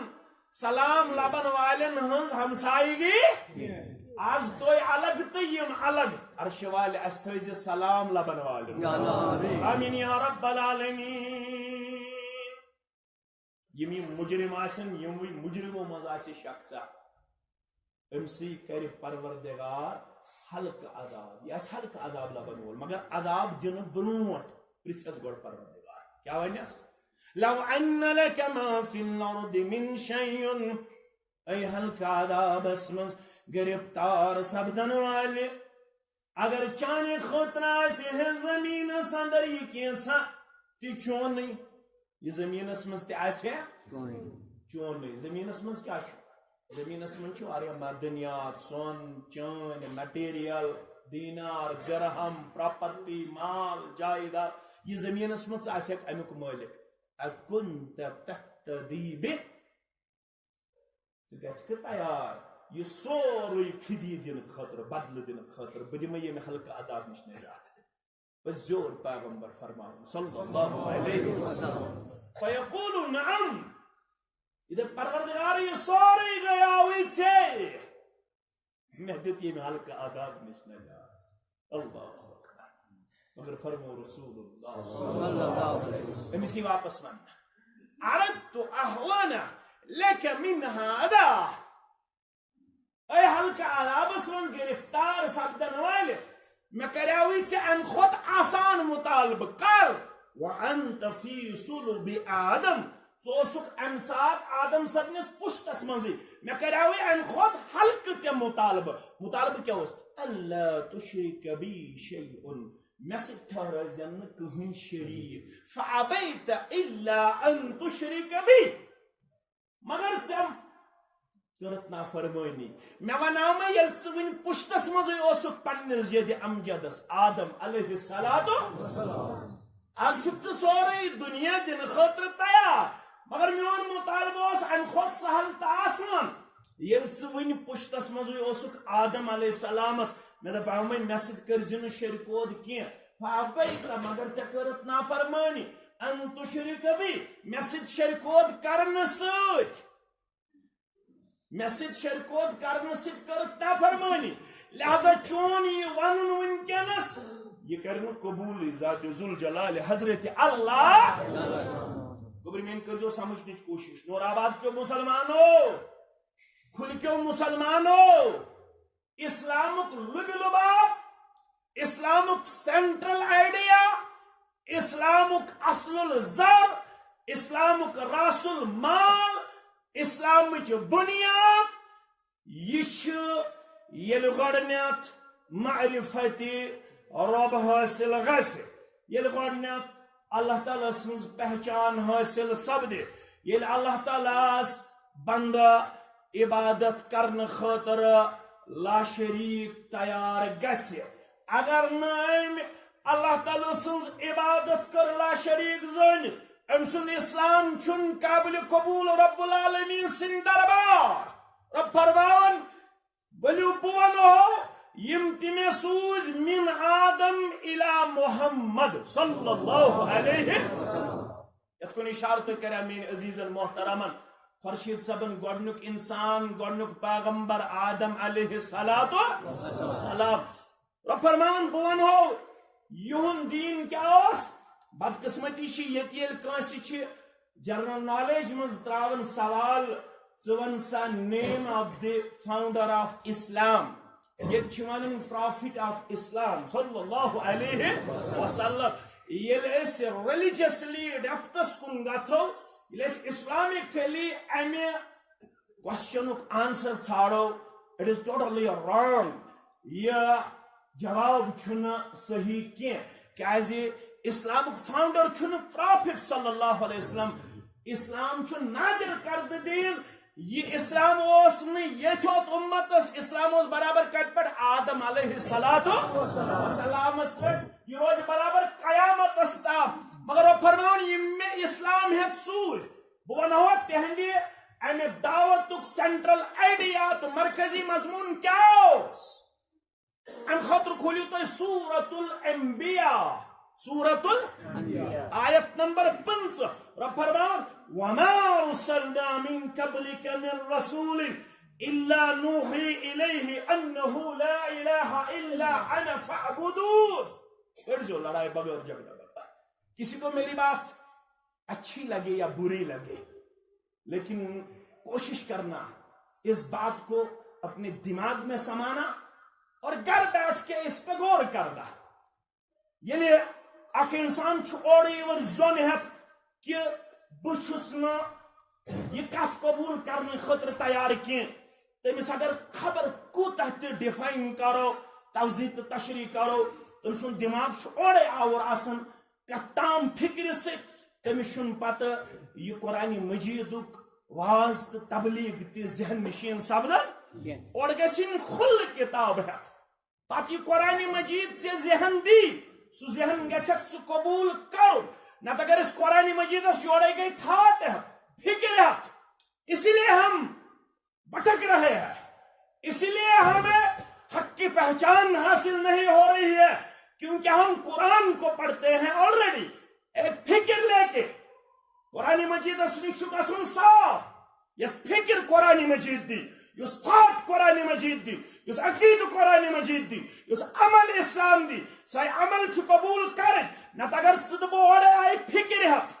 سلام لبن والٮ۪ن ہٕنٛز ہمسایگی، از تُہۍ الگ تہٕ یِم الگ۔ عرشہِ والہِ اَسہِ تھٲوزِ سلام لبن والٮ۪ن۔ آمین یا رب العالمین۔ یِم یِم مجرم آسن، یِموٕے مجرمو منٛز آسہِ شخصا، أمۍ سٕے کرِ پروردگار ہلکہٕ عذاب۔ یہِ آسہِ ہلکہٕ عذاب لبن وول، مگر عذاب دِنہٕ برونٛٹھ پرژھٮ۪س گۄڈٕ پروردگار۔ کیٛاہ ونٮ۪س؟ لو ان لك ما في الارض من شيء۔ اے ہلکہٕ عذابس منٛز، گرفتار سپدن والہِ، اگر چانہِ خٲطرٕ آسہِ ہے زٔمیٖنس اندر یہِ کینٛژھا تہِ چونٕے، یہِ زٔمیٖنس منٛز تہِ آسہِ ہے چونٕے۔ زٔمیٖنس منٛز کیٛاہ چھُ؟ زٔمیٖنس منٛز چھِ واریاہ معدنیات، سۄن، چٲنۍ، مٹیریل، دینار، درہم، پراپرٹی، مال، جائیداد۔ یہِ زٔمیٖنس منٛز آسہِ ہا امیُک مٲلِک۔ اَکُنتَ تَہْتَدِی بِہ، ژٕ گژھکھٕ تیار یہِ سورُے فدی دِنہٕ خٲطرٕ، بدلہٕ دِنہٕ خٲطرٕ، بہٕ دِمے ییٚمہِ ہلکہٕ عذاب نِش نجات۔ پتہٕ زیوٗر پیغمبر فرماوُن صلی اللہ علیہ وسلم، فیقول نعم، یہِ دَپہِ، پروردگار، یہِ سورُے گٔیاوٕے ژےٚ، مےٚ دیُت ییٚمہِ ہلکہٕ عذاب نِش نجات۔ اللہ اکبر۔ مگر فرمو رسول اللہ صلی اللہ علیہ وسلم۔ أمِس یی واپس وننہٕ، اردت اهون لك من هذا۔ اے ہلکہٕ عذابس منٛز گرفتار سپدن وٲلۍ، مےٚ کریاوٕے ژےٚ امہِ کھۄتہٕ آسان مطالبہٕ۔ کر؟ وانت فی صلب آدم، ژٕ اوسُکھ امہِ ساتہٕ آدم صٲبنِس پُشتس منٛزٕے۔ مےٚ کریاوٕے امہِ کھۄتہٕ ہلکہٕ ژےٚ مطالبہٕ۔ مطالبہٕ کیٛاہ اوس؟ الا تشرک بی شیئا، مےٚ سۭتۍ ٹھہرٲوزٮ۪ن نہٕ کٕہٕنۍ شریٖک۔ فابیت الا ان تشرک بی، مگر ژےٚ کٔرٕتھ نافرمٲنی۔ مےٚ وناو مےٚ، ییٚلہِ ژٕ وٕنہِ پُشتس منٛزٕے اوسُکھ پننِس جدِ امجدس آدم علیہ الصلوۃ، از چھُکھ ژٕ سورُے دُنیا دِنہٕ خٲطرٕ تیار، مگر میون مطالبہٕ اوس امہِ کھۄتہٕ سہل تہٕ آسان۔ ییٚلہِ ژٕ وٕنہِ پُشتس منٛزٕے اوسُکھ آدم علیہ السلامس، مےٚ دپاو مےٚ، مےٚ سۭتۍ کٔرزِ نہٕ شرکود کینٛہہ۔ فابیت، مگر ژےٚ کٔرٕتھ نافرمٲنی۔ ان تشرک بی، مےٚ سۭتۍ شرکود کرنہٕ سۭتۍ، مےٚ سۭتۍ شرکود کرنہٕ سۭتۍ کٔرٕتھ نافرمٲنی۔ لہذا چون یہِ ونُن وٕنکیٚنس، یہِ کرِ نہٕ قبوٗلٕے ذات ذوالجلال حضرت اللہ۔ گوٚبرۍ میٲنۍ، کٔرزیو سمجھنٕچ کوٗشش۔ نور آباد کیو مسلمانو، کھُلکیو مسلمانو، اسلامُک لُبہِ لُباب، اسلامُک سینٹرل آئیڈیا، اسلامُک اصل الزر، اسلامُک راس المال، اسلامٕچ بنیاد، یہِ چھُ ییٚلہِ گۄڈٕنیتھ معرفت رب حٲصِل گژھِ، ییٚلہِ گۄڈٕنیتھ اللہ تعالیٰ سٕنٛز پہچان حٲصِل سپدِ، ییٚلہِ اللہ تعالیٰ ہس بندٕ عبادت کرنہٕ خٲطرٕ لاشریٖک تیار گژھِ۔ اگر نہٕ أمۍ اللہ تعالیٰ سٕنٛز عبادت کٔر لاشریٖک زٔنۍ، أمۍ سُنٛد اسلام چھُنہٕ قابل قبول رب العالمین سٕنٛدِ دربار۔ رب فرماوان، ؤلِو بہٕ وَنہو، یِم تہِ مےٚ سوٗزۍ من آدم الی محمد صلی اللہ علیہ وسلم۔ یَتھ کُن اِشارٕ تۄہہِ کَریو میٛٲنۍ عزیٖزن محترمن، خورشید صٲبن گۄڈٕنیُک اِنسان، گۄڈٕنیُک پیغمبر آدم علیہ الصلوۃ والسلام۔ رۄب فرماوان، بہٕ وَنہو یِہُنٛد دیٖن کیٛاہ اوس۔ بدقٕسمتی چھِ ییٚتہِ ییٚلہِ کٲنٛسہِ چھِ جنرل نالیج منٛز تراون سوال، ژٕ ون سا name of the founder of Islam؟ ییٚتہِ چھِ ونان Prophet of Islam صلی اللہ علیہ وسلم۔ ییٚلہِ أسۍ ریلیجسلی ڈیپتھس کُن گژھو، ییٚلہِ أسۍ اسلامکلی امہِ کوسچنُک answer ژھانڈو، it is totally wrong۔ یہِ جواب چھُنہٕ صحیح کینٛہہ، کیازِ اسلامُک فاؤنڈر چھُنہٕ پرافٹ صلی اللہ علیہ وسلم۔ اسلام چھُ نازل کردٕ دیٖن۔ یہِ اسلام اوس نہٕ ییٚتھۍ یوت اُمتس، اسلام اوس برابر کتہِ پٮ۪ٹھ؟ آدم علیہ الصلوۃ والسلامس پٮ۪ٹھ۔ یہِ روزِ برابر قیامتس تام۔ مگر رۄب فرماوان، یِم مےٚ اسلام ہیٚتھ سوٗزۍ، بہٕ ونہو تِہنٛدِ امہِ دعوتُک سینٹرل آئیڈیا تہٕ مرکزی مضمون کیٛاہ اوس۔ امہِ خٲطرٕ کھوٗلِو تُہۍ سورۃ الانبیاء، سورۃ ال-، آیت نمبر پٕنٛژٕہ۔ رۄب فرماوان، وما ارسلنا من قبلک من رسول الا نوحی الیہ انہ لا الہ الا انا فاعبدون۔ پٔرۍزیو لڑائی بغیر جھگڑا بغیر۔ کسی کو میری بات اچھی لگے یا بری لگے، لیکن کوشش کرنا اس بات کو اپنے دماغ میں سمانا اور گھر بیٹھ کے اس پہ غور کرنا۔ ییٚلہِ اکھ انسان چھُ اورٕ یور زوٚن ہٮ۪تھ کہِ بہٕ چھُس نہٕ یہِ کتھ قبول کرنہٕ خٲطرٕ تیار کینٛہہ، تٔمِس اگر خبر کوٗتاہ تہِ ڈیفائن کرو، توضیح تہٕ تشریح کرو، تٔمۍ سُنٛد دٮ۪ماغ چھُ اورَے آوُر آسان کتھ تام فکرِ سۭتۍ۔ تٔمِس چھُنہٕ پتہٕ یہِ قرآن مجیدُک واز تہٕ تبلیغ تہِ ذہن نشین سپدان۔ کینٛہہ۔ اورٕ گژھِ یِم کھُلہٕ کتاب ہٮ۪تھ۔ پتہٕ یہِ قرآن مجید ژےٚ ذہن دی، سُہ ذہن گژھکھ ژٕ قبول کرُن۔ نتہٕ اگر أسۍ قرآن مجیدس یورے گٔے تھاٹ ہٮ۪تھ، فکر ہٮ۪تھ، اسی لیے ہم بھٹک رہے ہیں، اسی لیے ہمیں حق کی پہچان حاصل نہیں ہو رہی ہے، کیونکہ ہم قرآن کو پڑھتے ہیں آلریڈی ایک فکر لے کے۔ قرآن مجیدس نِش چھُ گژھُن صاف، یۄس فکر قرآن مجید دی، یُس تھاٹ قرآن مجید دی، یُس عقیدٕ قرآن مجید دی، یُس عمل اسلام دی، سۄے عمل چھُ قبول کرٕنۍ۔ نتہٕ اگر ژٕ تہٕ بہٕ اورے آیہِ فکرِ ہٮ۪تھ،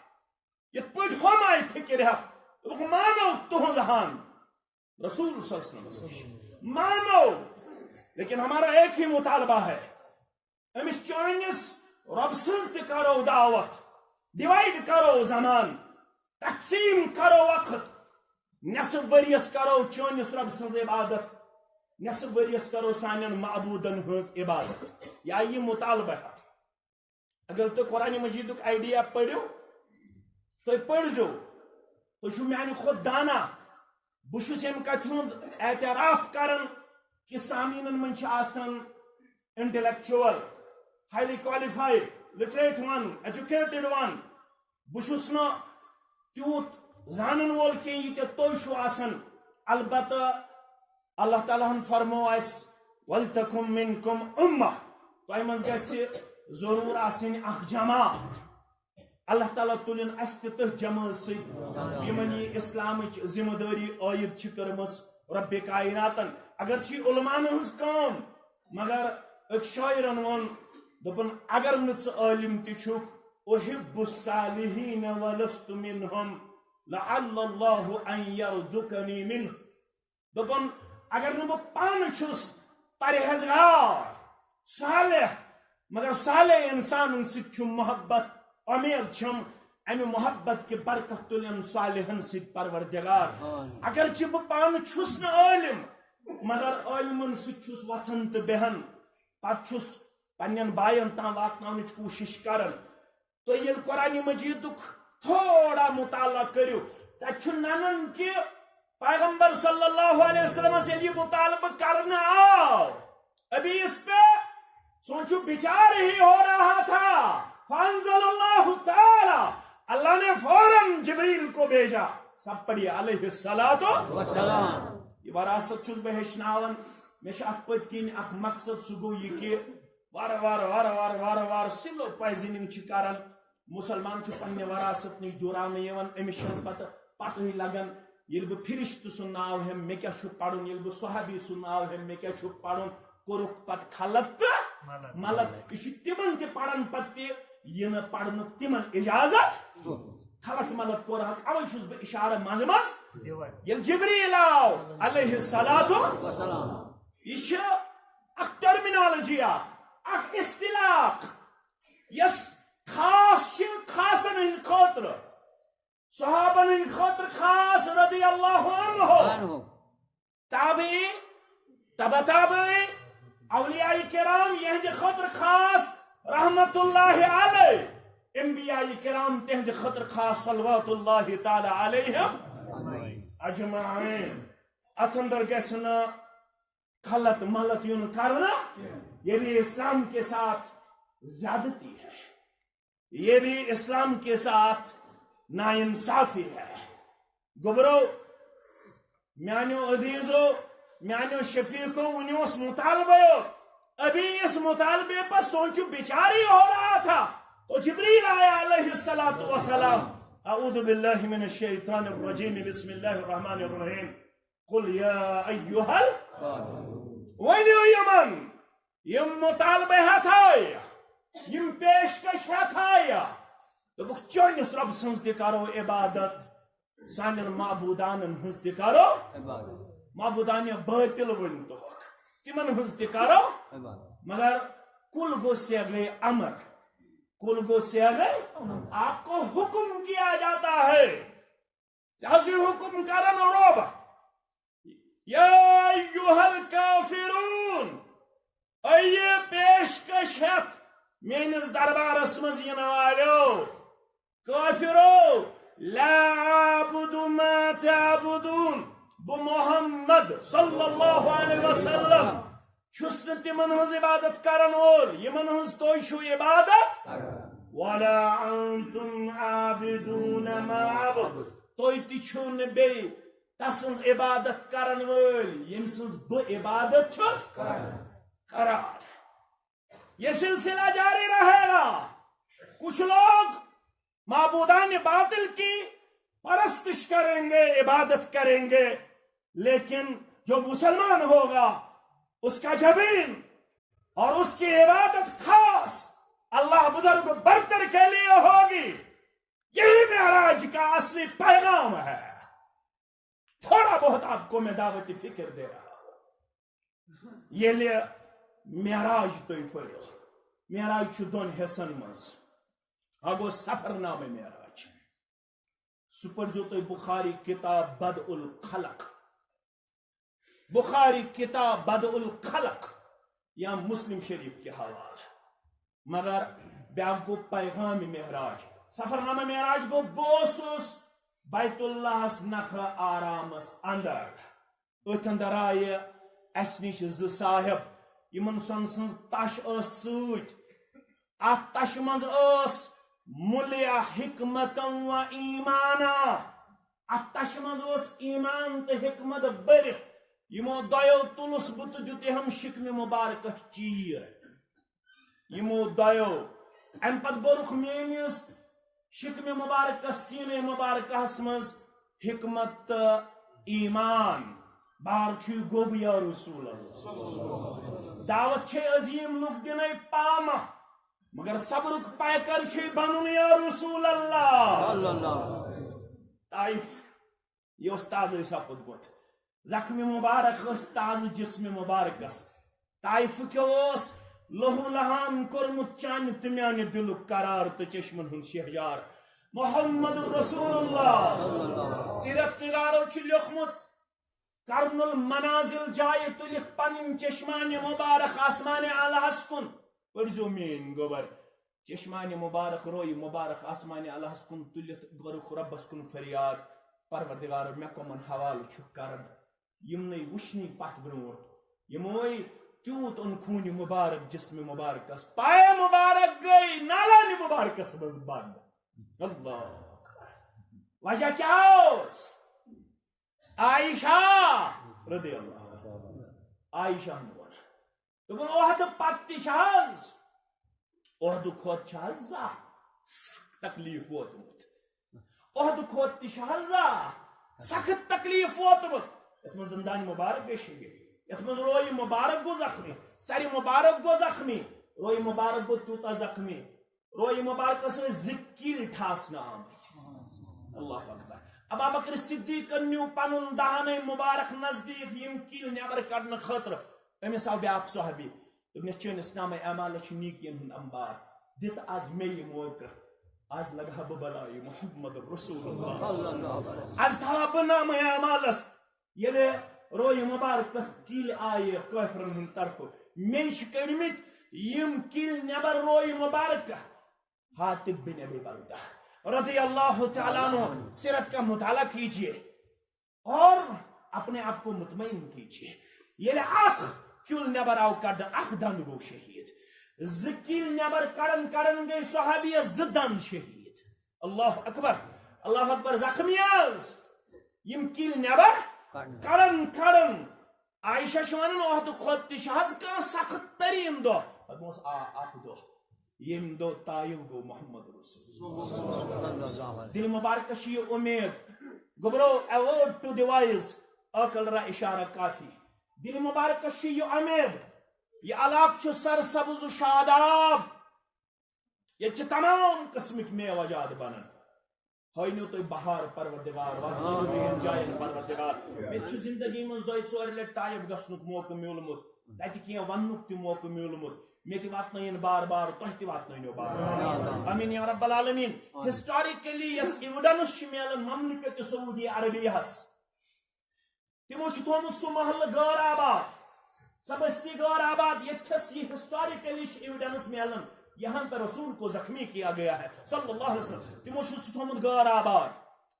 یِتھ پٲٹھۍ ہُم آیہِ فکرِ ہٮ۪تھ، دوٚپُکھ، مانو تُہنٛز ہن۔ رسول صلی اللہ علیہ وسلم نِش مانو، لیکن ہمارا ایک ہی مطالبہ ہے، أمِس چٲنِس رۄب سٕنٛز تہِ کرو دعوت، ڈیوائیڈ کرو زمان، تقسیٖم کرو وقت، نٮ۪صٕف ؤرِیَس کرو چٲنِس رۄب سٕنٛز عبادت، نٮ۪صٕف ؤرِیَس کرو سانٮ۪ن معبوٗدن ہٕنٛز عبادت۔ یا یہِ مطالبہ ہٮ۪تھ۔ اگر تُہۍ قرآن مجیدُک آئیڈیا پٔرِو، تُہۍ پٔرۍزیو، تُہۍ چھِو میانہِ کھۄتہٕ دانا۔ بہٕ چھُس ییٚمہِ کتھِ ہُنٛد اعتراف کران کہِ سامعیٖنن منٛز چھِ آسان انٹلیکچوئل، ہائیلی کوالیفائیڈ، لٹریٹ ون، ایجوکیٹڈ ون۔ بہٕ چھُس نہٕ تیوٗت زانن وول کینٛہہ یہِ تہِ تُہۍ چھِو آسان۔ البتہ اللہ تعالیٰ ہن فرمو اسہِ، "ولتکم منکم امہ"، تۄہہِ منٛز گژھِ ضروٗر آسٕنۍ اکھ جماعت۔ اللہ تعالیٰ تُلِن اسہِ تہِ تٔتھۍ جمٲژ سۭتۍ، یِمن یہِ اسلامٕچ ذمہٕ دٲری عٲید چھِ کٔرمٕژ رب کائناتن۔ اگرچہِ علماءن ہٕنٛز کٲم، مگر أکۍ شٲعرن ووٚن، دوٚپُن، "اگر نہٕ ژٕ عٲلِم تہِ چھُکھ، احب الصالحین ولست منهم، لعل اللہ ان یرزقنی منہ۔" دوٚپُن، اگر نہٕ بہٕ پانہٕ چھُس پرہیزگار، صالح، مگر صالح انسانن سۭتۍ چھُم محبت، امید چھم، امہِ محبت کہِ برکت تُلن صالحن سۭتۍ پروردگار۔ آمین۔ اگرچہِ بہٕ پانہٕ چھُس نہٕ عٲلِم، مگر عٲلمن سۭتۍ چھُس وۄتھان تہٕ بیہان، پتہٕ چھُس پننٮ۪ن باین تام واتناونٕچ کوٗشش کران۔ تُہۍ ییٚلہِ قرآن مجیدُک تھوڑا مطالعہ کٔرِو، تَتہِ چھُ نَنان کہِ پیغمبر صلی اللہ علیہ وسلمس ییٚلہِ یہِ مطالبہٕ کرنہٕ آو، ابھی اس پہ سوچو بچار ہی ہو رہا تھا، فانزل اللہ تعالی، اللہ نے فوراً جبریل کو بھیجا۔ سب پڑھیے، علیہ الصلوۃ۔ وسلام۔ یہ وراثت چھُس بہٕ ہیٚچھناوان۔ مےٚ چھُ اَتھ پٔتۍ کِنۍ اکھ مقصد، سُہ گوٚو یہِ کہِ وارٕ وارٕ، وارٕ وارٕ، وارٕ وارٕ slow poisoning چھِ کران۔ مُسلمان چھُ پننہِ وراثت نِش دوٗراونہٕ یِوان، أمِس چھَنہٕ پتہٕ پتہٕے لگان۔ ییٚلہِ بہٕ فرشتہٕ سُنٛد ناو ہٮ۪مہٕ، مےٚ کیٛاہ چھُ پرُن؟ ییٚلہِ بہٕ صحابی سُنٛد ناو ہٮ۪مہٕ، مےٚ کیٛاہ چھُ پرُن؟ کوٚرُکھ پتہٕ خلط تہٕ ملط۔ ملط۔ یہِ چھُ تِمن تہِ پران پتہٕ تہِ، یہِ نہٕ پرنُک تِمن اجازت۔ خلط ملط کوٚرہکھ، اوے چھُس بہٕ اشارٕ منٛزٕ منٛزٕ دِوان۔ ییٚلہِ جبریل آو علیہ الصلوۃ، وسلام۔ یہِ چھِ اکھ ٹرمینالوجی اکھ، اکھ اصطلاح اکھ، یۄس خاص چھِ خاصن ہٕنٛدِ خٲطرٕ، صحابن ہٕنٛدِ خٲطرٕ خاص رضی اللہ عنہ، عنہ۔ تابعی، تبع تابعی، اولیاء کرام یہنٛدِ خٲطرٕ خاص رحمت اللہ علیہ، انبیاء کرام تہنٛدِ خٲطرٕ خاص صلوات اللہ تعالی علیہم اجمعین۔ اتھ اندر گژھِ نہٕ خلط ملط یُن کرنہٕ، یہ بھی اسلام کے ساتھ زیادتی ہے، یہ بھی اسلام کے ساتھ ناانصافی ہے۔ گوٚبرو، میانیو عزیزو، میانیو شفیقو، وُنہِ اوس مطالبہ یوت۔ ابھی اس مطالبے پر سوچو بچار ہی ہو رہا تھا، تو جبریل آیا علیہ الصلوۃ والسلام۔ اعوذ باللہ من الشیطان الرجیم، بسم اللہ الرحمن الرحیم۔ قل یا ایھا ال-، ؤنِو یِمن، یِم مطالبہٕ ہٮ۪تھ آیہِ، یِم پیشکش ہٮ۪تھ آیہِ، دوٚپُکھ، چٲنِس رۄب سٕنٛز تہِ کرو عبادت، سانٮ۪ن معبوٗدانن ہٕنٛز تہِ کرو، عبادت۔ معبوٗدانہِ باطل ؤنۍ توکھ، تِمن ہٕنٛز تہِ کرو، عبادت۔ مگر کُل گوٚو صیغے امر، کُل گوٚو صیغے، آپ کو حکم کیا جاتا ہے، ژےٚ حظ چھُے حُکُم کران رۄب۔ یا ایھا الکافرون، اے پیشکش ہیتھ میٲنِس دربارس منٛز یِنہٕ والٮ۪و کٲفرو، لا اعبد ما تعبدون، بہٕ محمد صلی اللہ علیہ وسلم چھُس نہٕ تِمن ہٕنٛز عبادت کرن وول یِمن ہٕنٛز تُہۍ چھِو عبادت، ولا انتم عابدون ما اعبد، تُہۍ تہِ چھِو نہٕ بیٚیہِ تسٕنٛز عبادت کرن وٲلۍ، ییٚمہِ سٕنٛز بہٕ عبادت چھُس کران۔ یہ سلسلہ جاری رہے گا۔ کچھ لوگ معبودان باطل کی پرستش کریں گے، عبادت کریں گے، لیکن جو مسلمان ہوگا، اس کا جبین اور اس کی عبادت خاص اللہ بزرگ برتر کے لیے ہوگی۔ یہی معراج کا اصلی پیغام ہے۔ تھوڑا بہت آپ کو میں دعوت فکر دے رہا ہوں۔ ییٚلہِ معراج تُہۍ پٔرِو، معراج چھُ دۄن حصن منٛز۔ اکھ گوٚو سفر نامہ معراج، سُہ پٔرۍزیو تُہۍ بخاری کتاب بدء الخلق، بخاری کتاب بدء الخلق یا مسلم شریف کہِ حوالہٕ۔ مگر بیٛاکھ گوٚو پیغام معراج۔ سفر نامہ معراج گوٚو، بہٕ اوسُس بیت اللہس نکھٕ آرامس اندر۔ أتھۍ اندر آیہِ اسہِ نِش زٕ صاحب، یِمن سۄنہٕ سٕنٛز تش ٲس سۭتۍ۔ اتھ تشہِ منٛز ٲس مُلیا حکمتن و ایمانا۔ اتھ تشہِ منٛز اوس ایمان تہٕ حکمت بٔرِتھ۔ یِمو دۄیو تُلُس بہٕ تہٕ دیُت یِہم شِکمہِ مُبارکس چیٖر۔ یِمو دۄیو۔ امہِ پتہٕ بوٚرُکھ میٲنِس شِکمہِ مُبارکس، سیٖنہٕ مُبارکس منٛز حکمت تہٕ ایمان۔ بار چھُے گوٚب یا رسول اللہ۔ دعوت چھے عظیٖم لُکھ دِنے پامہ، مگر صبرُک پیکر چھُے بنُن یا رسول اللہ۔ طائف، یہِ اوس تازٕ سپُدمُت۔ زخمِ مبارک ٲسۍ تازٕ جسمِ مبارکس۔ طائفہٕ کیو اوس لہو لہان کوٚرمُت چانہِ تہٕ میانہِ دِلُک قرار تہٕ چشمن ہُنٛد شہجار۔ محمد رسول اللہ۔ سیرت نگارو چھُ لیوٚکھمُت، قرن المنازل جایہِ تُلِکھ پنٕنۍ چشمانِ مبارک آسمانِ اعلیٰ ہس کُن۔ پٔرزیو میٲنۍ گوبر۔ چشمانِ مبارک، روے مبارک آسمانِ اعلیٰ ہس کُن تُلِتھ کوٚرُکھ رۄبس کُن فریاد، پروردگار، مےٚ کمن حوالہٕ چھُکھ کران؟ یِمنٕے وٕچھنٕے پتھ برونٛٹھ، یِموے تیوٗت اوٚن خوٗنہِ مبارک جسمِ مبارکس، پایہِ مبارک گٔے نالانِ مبارکس منٛز بنٛد۔ اللہ اکبر۔ وجہ کیٛاہ اوس؟ عائشہ رضی اللہ عنہا۔ عائشہ ہن ووٚن، دوٚپُن، عہدٕ پتہٕ تہِ چھِ حظ، عہدٕ کھۄتہٕ چھِ حظ زانٛہہ سخ تکلیف ووتمُت؟ عہدٕ کھۄتہٕ تہِ چھِ حظ زانٛہہ سخت تکلیف ووتمُت؟ یتھ منٛز دندانِ مبارک گٔے شہید، یتھ منٛز روے مبارک گوٚو زخمی، سرِ مبارک گوٚو زخمی، روے مبارک گوٚو تیوٗتاہ زخمی، روے مبارکس ٲسۍ زٕ کِلۍ ٹھاسنہٕ آمٕتۍ۔ اللہ اکبر۔ ابابکر صدیقن نیوٗ پنُن دہانے مبارک نزدیٖک یِم کِلۍ نٮ۪بر کڑنہٕ خٲطرٕ۔ أمِس آو بیٛاکھ صحابی۔ دوٚپنس، چٲنِس نامہ اعمالس چھُ نیٖکین ہُنٛد انبار۔ دِتھ آز مےٚ یہِ موقعہٕ۔ آز لگہٕ ہا بہٕ بلایہِ محمد رسول اللہ۔ آز تھاوٕ ہا بہٕ نامہ اعمالس۔ ییٚلہِ روے مبارکس کِلۍ آیہِ کٲفرن ہٕنٛدِ طرفہٕ، مےٚ چھِ کٔڑمٕتۍ یِم کِلۍ نٮ۪بر روے مبارک۔ حاطب بن ابی بلتہ رضی اللہ تعالیٰ عنہ، سیرت کا مطالعہ کیجیے اور اپنے آپ کو مطمئن کیجیے۔ ییٚلہِ اکھ کِل نٮ۪بر آو کڑنہٕ، اکھ دند گوٚو شہید۔ زٕ کِلۍ نٮ۪بر کڑن کڑن گٔے صحابیس زٕ دند شہید۔ اللہ اکبر، اللہ اکبر۔ زخمی حظ یِم کِلۍ نٮ۪بر کڑن۔ کڑن کڑن۔ عائشہ چھِ ونان، عہدٕ کھۄتہٕ تہِ چھِ حظ کانٛہہ سخت تریٖن دۄہ؟ دوٚپمس، آ، اکھ دۄہ، ییٚمہِ دۄہ طایف گوٚو محمد رسول۔ دِلہِ مبارکس چھِ یہِ اُمید، گوٚبرو، a word to the wise، عاقل را اشارہ کافی۔ دِلہِ مبارکس چھِ یہِ اُمید، یہِ علاقہٕ چھُ سرسبز و شاداب، ییٚتہِ چھِ تمام قٕسمٕکۍ میوٕ جات بنان۔ ہٲینو تُہۍ بہار پروردگار، واتنٲیِو تُہۍ یِمن جاین پروردگار۔ مےٚ تہِ چھُ زندگی منٛز دۄیہِ ژورِ لٹہِ طایف گژھنُک موقعہٕ میوٗلمُت، تتہِ کینٛہہ وننُک تہِ موقعہٕ میوٗلمُت۔ مےٚ تہِ واتنٲیِن بار بار، تۄہہِ تہِ واتنٲیِنو بار بار۔ آمین یا رب العالمین۔ ہسٹوریکلی یۄس ایویڈنس چھِ میلان مملکت سعودی عربیہس، تِمو چھُ تھوٚومُت سُہ محلہٕ غٲر آباد، سۄ بستی غٲر آباد، ییٚتھس یہِ ہسٹوریکلی چھِ ایویڈنس میلان، یہاں پر رسول کو زخمی کیا گیا ہے، صلی اللہ علیہ وسلم۔ تِمو چھُ سُہ تھوٚومُت غٲر آباد،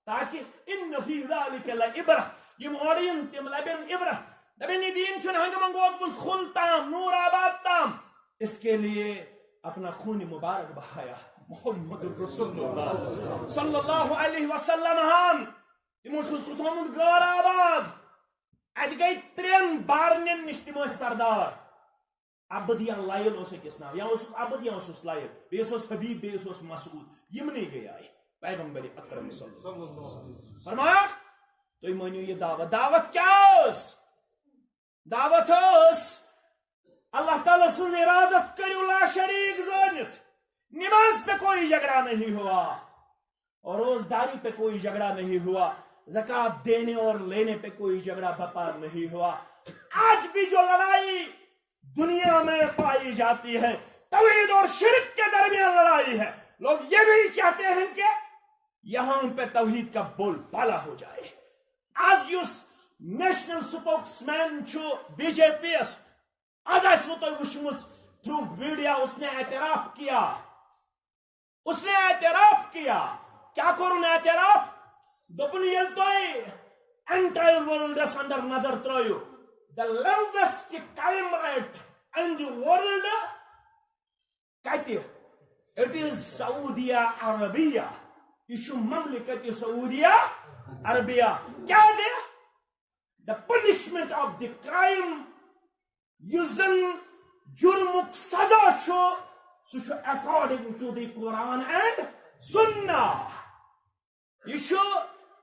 تاکہ ان فی ذلک لعبرہ، یِم اورٕ یِن تِم لبن عبرت۔ دپن، یہِ دین چھُنہٕ ہنگہٕ منگہٕ ووتمُت کھُل تام، نور آباد تام، اس کے لیے اپنا خون مبارک بہایا۔ محمد رسول اللہ صلی اللہ علیہ وسلم ہن، تِمو چھُ سُہ تھوٚومُت غٲر آباد۔ اتہِ گٔے ترٛٮ۪ن بارنٮ۪ن نِش، تِم ٲسۍ سردار۔ عبد یا لائل اوس أکِس ناو، یا اوسُس عبد یا اوسُس لائل، بیٚیِس اوس حبیب، بیٚیِس اوس مسعود۔ یِمنٕے گٔے آیہِ پیغمبر اکرم صلی اللہ علیہ وسلم۔ فرمایا، تُہۍ مٲنِو یہِ دعوت۔ دعوت کیٛاہ ٲس؟ دعوت ٲس، اللہ تعالیٰ سٕنٛز عبادت کٔرِو لا شریک زٲنِتھ۔ نماز پہ کوئی جھگڑا نہیں ہوا، اور روزداری پہ کوئی جھگڑا نہیں ہوا، زکوٰۃ دینے اور لینے پہ کوئی جھگڑا بپا نہیں ہوا۔ آج بھی جو لڑائی دنیا میں پائی جاتی ہے، توحید اور شرک کے درمیان لڑائی ہے۔ لوگ یہ نہیں چاہتے ہیں کہ یہاں پہ توحید کا بول بالا ہو جائے۔ آز یُس نیشنل سپوکس مین چھُ بی جے پی یس، آز آسِوٕ تۄہہِ وٕچھمُت تھرو میڈیا، اس نے اعتراف کیا، اس نے اعتراف کیا۔ کیا کوٚرُن اعتراف؟ دوٚپُن، ییٚلہِ تۄہہِ اینٹائر ورلڈس اندر نظر ترٲیِو، the lowest crime rate in the world کتہِ؟ It is Saudi Arabia۔ یہِ چھُ مملکت سعودیہ عربیہ۔ کیٛازِ؟ The punishment of the crime، یُس زن جرمُک سزا چھُ، سُہ چھُ according to the Quran and Sunnah۔ یہِ چھُ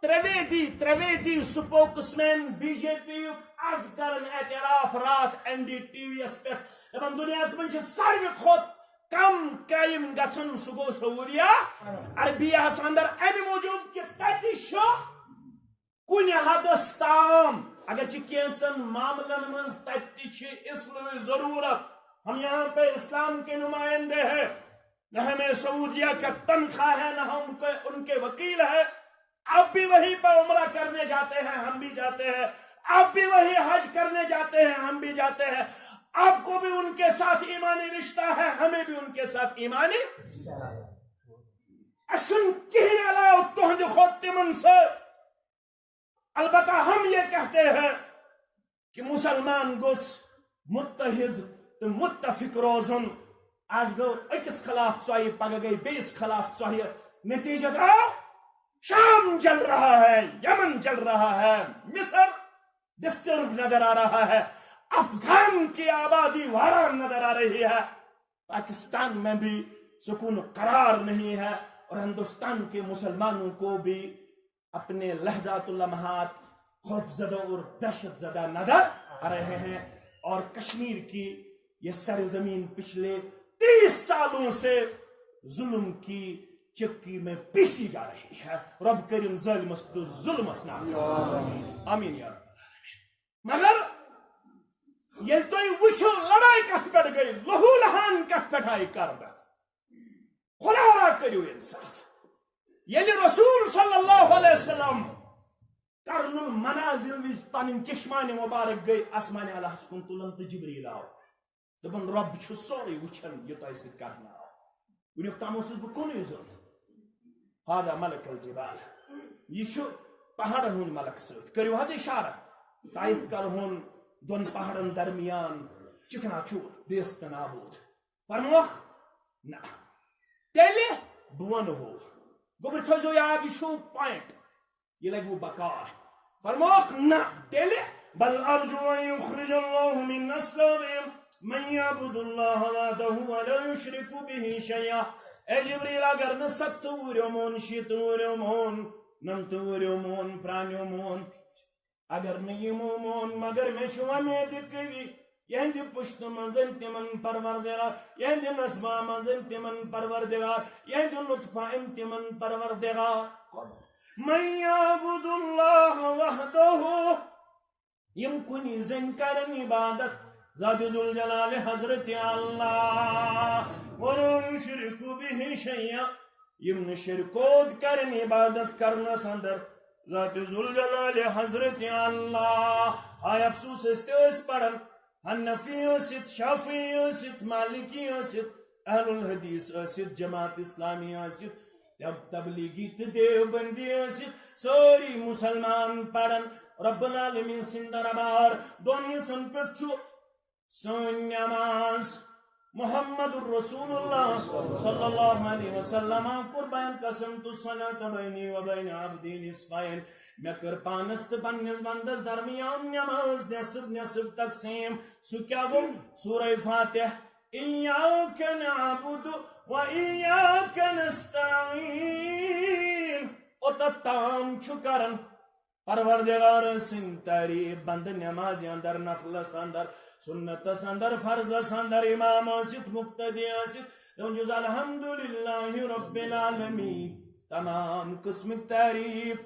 Trivedi, Trivedi spokesman B J P یُک آز کران اعتراف راتھ این ڈی ٹی وی یس پٮ۪ٹھ، دپان دُنیاہس منٛز چھِ ساروی کھۄتہٕ کم کرائم گژھان، سُہ گوٚو سعودیہ عربیہ ہس اندر، امہِ موٗجوٗب کہِ تتہِ چھُ کُنہِ حدس تام، اگرچہِ کینٛژن معاملن منٛز تتہِ تہِ چھِ اصلاحٕچ ضروٗرت۔ ہم یہاں پہ اسلام کے نمائندے ہیں، نہ ہمیں سعودیہ کا تنخواہ ہے، نہ ہم کے، ان کے وکیل ہیں۔ آپ بھی وہیں پہ عمرہ کرنے جاتے ہیں، ہم بھی جاتے ہیں۔ آپ بھی وہی حج کرنے جاتے ہیں، ہم بھی جاتے ہیں۔ آپ کو بھی ان کے ساتھ ایمانی رشتہ ہے، ہمیں بھی ان کے ساتھ ایمانی۔ اسہِ چھُنہٕ کِہیٖنۍ علاوٕ تُہنٛدِ کھۄتہٕ تِمن سۭتۍ۔ البتہ ہم یہ کہتے ہیں کہ مسلمان گوٚژھ متحد تہٕ متفق روزُن۔ آز گوٚو أکِس خلاف ژۄیہِ، پگاہ گٔے بیٚیِس خلاف ژۄیہِ۔ نتیجہ درٛاو، شام جل رہا ہے، یمن جل رہا ہے، مصر ڈسٹرب نظر آ رہا ہے، افغان کی آبادی ویران نظر آ رہی ہے، پاکستان میں بھی سکون و قرار نہیں ہے، اور ہندوستان کے مسلمانوں کو بھی اپنے لحظات و لمحات خوف زدہ اور دہشت زدہ نظر آ رہے ہیں، اور کشمیر کی یہ سرزمین پچھلے تیس سالوں سے ظلم کی چکی میں پیسی جا رہی ہے۔ رب کریم ظالمس تو ظلمس نہ۔ آمین یا رب العالمین۔ مگر ییٚلہِ تُہۍ وٕچھِو، لڑاے کتھ پٮ۪ٹھ گٔے، لہو لہان کتھ پٮ۪ٹھ آیہِ کرنہٕ؟ خدا را کٔرِو انصاف۔ ییٚلہِ رسول صلی اللہ علیہ وسلم قرن المنازل وِزِ پنٕنۍ چشمانِ مبارک گٔے آسمانِ الہس کُن تُلن تہٕ جبریل آو۔ دوٚپُن، رۄب چھُ سورُے وٕچھان، یہِ تۄہہِ سۭتۍ کرنہٕ آو۔ وٕنیُک تام اوسُس بہٕ کُنُے زوٚن۔ ہذا ملک الجبال۔ یہِ چھُ پہاڑن ہُنٛد ملک سۭتۍ۔ کٔرِو حظ اِشارٕ۔ طائف کرہون دۄن پہاڑن درمیان چِکنا چوٗر، بیٚیِس تہٕ نابوٗد۔ فرموکھ، نہ۔ تیٚلہِ بہٕ وَنہو۔ گوٚبُر تھٲیزیو یاد، یہِ چھُو پوینٹ۔ یہِ لگہِ وۄنۍ بکار۔ فرموکھ، نہ، تیٚلہِ، بل ارجو ان یخرج اللہ من اصلابہم من یعبد اللہ وحدہ ولا یشرک بہ شیئا۔ اے جبریل، اگر نہٕ ستتھ وُہریو مون، شیٖتھ وُہریو مون، نمتھ وُہریو مون، پرٛانیو مون، اگر نہٕ یِمو مون، مگر مےٚ چھُ وۄمید قوی، یہندِ پشتہٕ منٛز أمۍ تِمن پروردگار، یہندِ نسبہ منٛز أمۍ تِمن پروردگار، یہندِ لطفہ أمۍ تِمن پروردگار۔ من یعبد اللہ وحدہ، یِم کُنی زٔنۍ کرن عبادت ذات ذوالجلال حضرت اللہ، ولا یشرک بہ شیئا، یِم نہٕ شرکوت کرن عبادت کرنس اندر، ذات ذوالجلال حضرت اللہ۔ ہاے افسوس، أسۍ تہِ ٲسۍ پران، حنفی ٲسِتھ، شافعی ٲسِتھ، مالکی ٲسِتھ، اہل الحدیث ٲسِتھ، جماعت اسلامی ٲسِتھ، تب-، تبلیغی تہٕ دیوبندی ٲسِتھ، سٲری مسلمان پران۔ رب العالمین سٕنٛدِ دربار دۄن حصن پٮ۪ٹھ چھُ سٲنۍ نماز۔ محمد رسول اللہ صلی اللہ علیہ وسلم کوٚر بیان، قسمت الصلاة بینی و بین عبدی نصفین۔ مےٚ کٔر پانس تہٕ پننِس بندس درمیان نماز نصف نصف تقسیٖم۔ سُہ کیٛاہ گوٚو؟ سورہ فاتح، ایاک نعبد و ایاک نستعین۔ اوٚتتھ تام چھُ کران پروردگار سٕنٛدۍ تعریٖف بندٕ نمازِ اندر، نفلس اندر، سنتس اندر، فرضس اندر، امام ٲسِتھ، مقتدی ٲسِتھ، دپان چھُس الحمدللہ رب العالمین، تمام قسمٕکۍ تعریٖف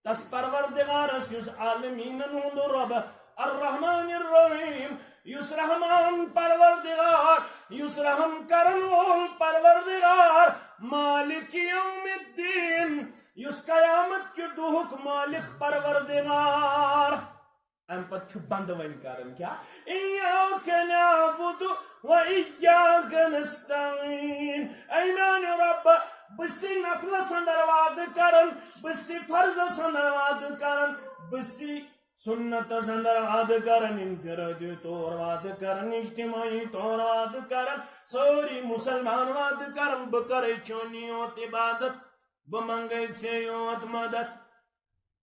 تس پروردگارس یُس عالمیٖنن ہُنٛد رب، الرحمن الرحیم، یُس رحمان پروردگار، یُس رحم کرن وول پروردگار، مالک یوم الدین، یُس قیامت کہِ دۄہُک مالک پروردگار۔ امہِ پتہٕ چھُ بندٕ وۄنۍ کران کیٛاہ؟ ایاک نعبد و ایاک نستعین۔ اے میانہِ رۄب، بہٕ چھُسے نفلس اندر وعدٕ کران، بہٕ چھُسے فرضس اندر وعدٕ کران، بہٕ چھُسے سنتس اندر وعدٕ کران، انفرادی طور وعدٕ کران، اجتماعی طور وعدٕ کران، سٲری مسلمان وعدٕ کران، بہٕ کرے چونی یوت عبادت، بہٕ منگے ژے یوت مدد۔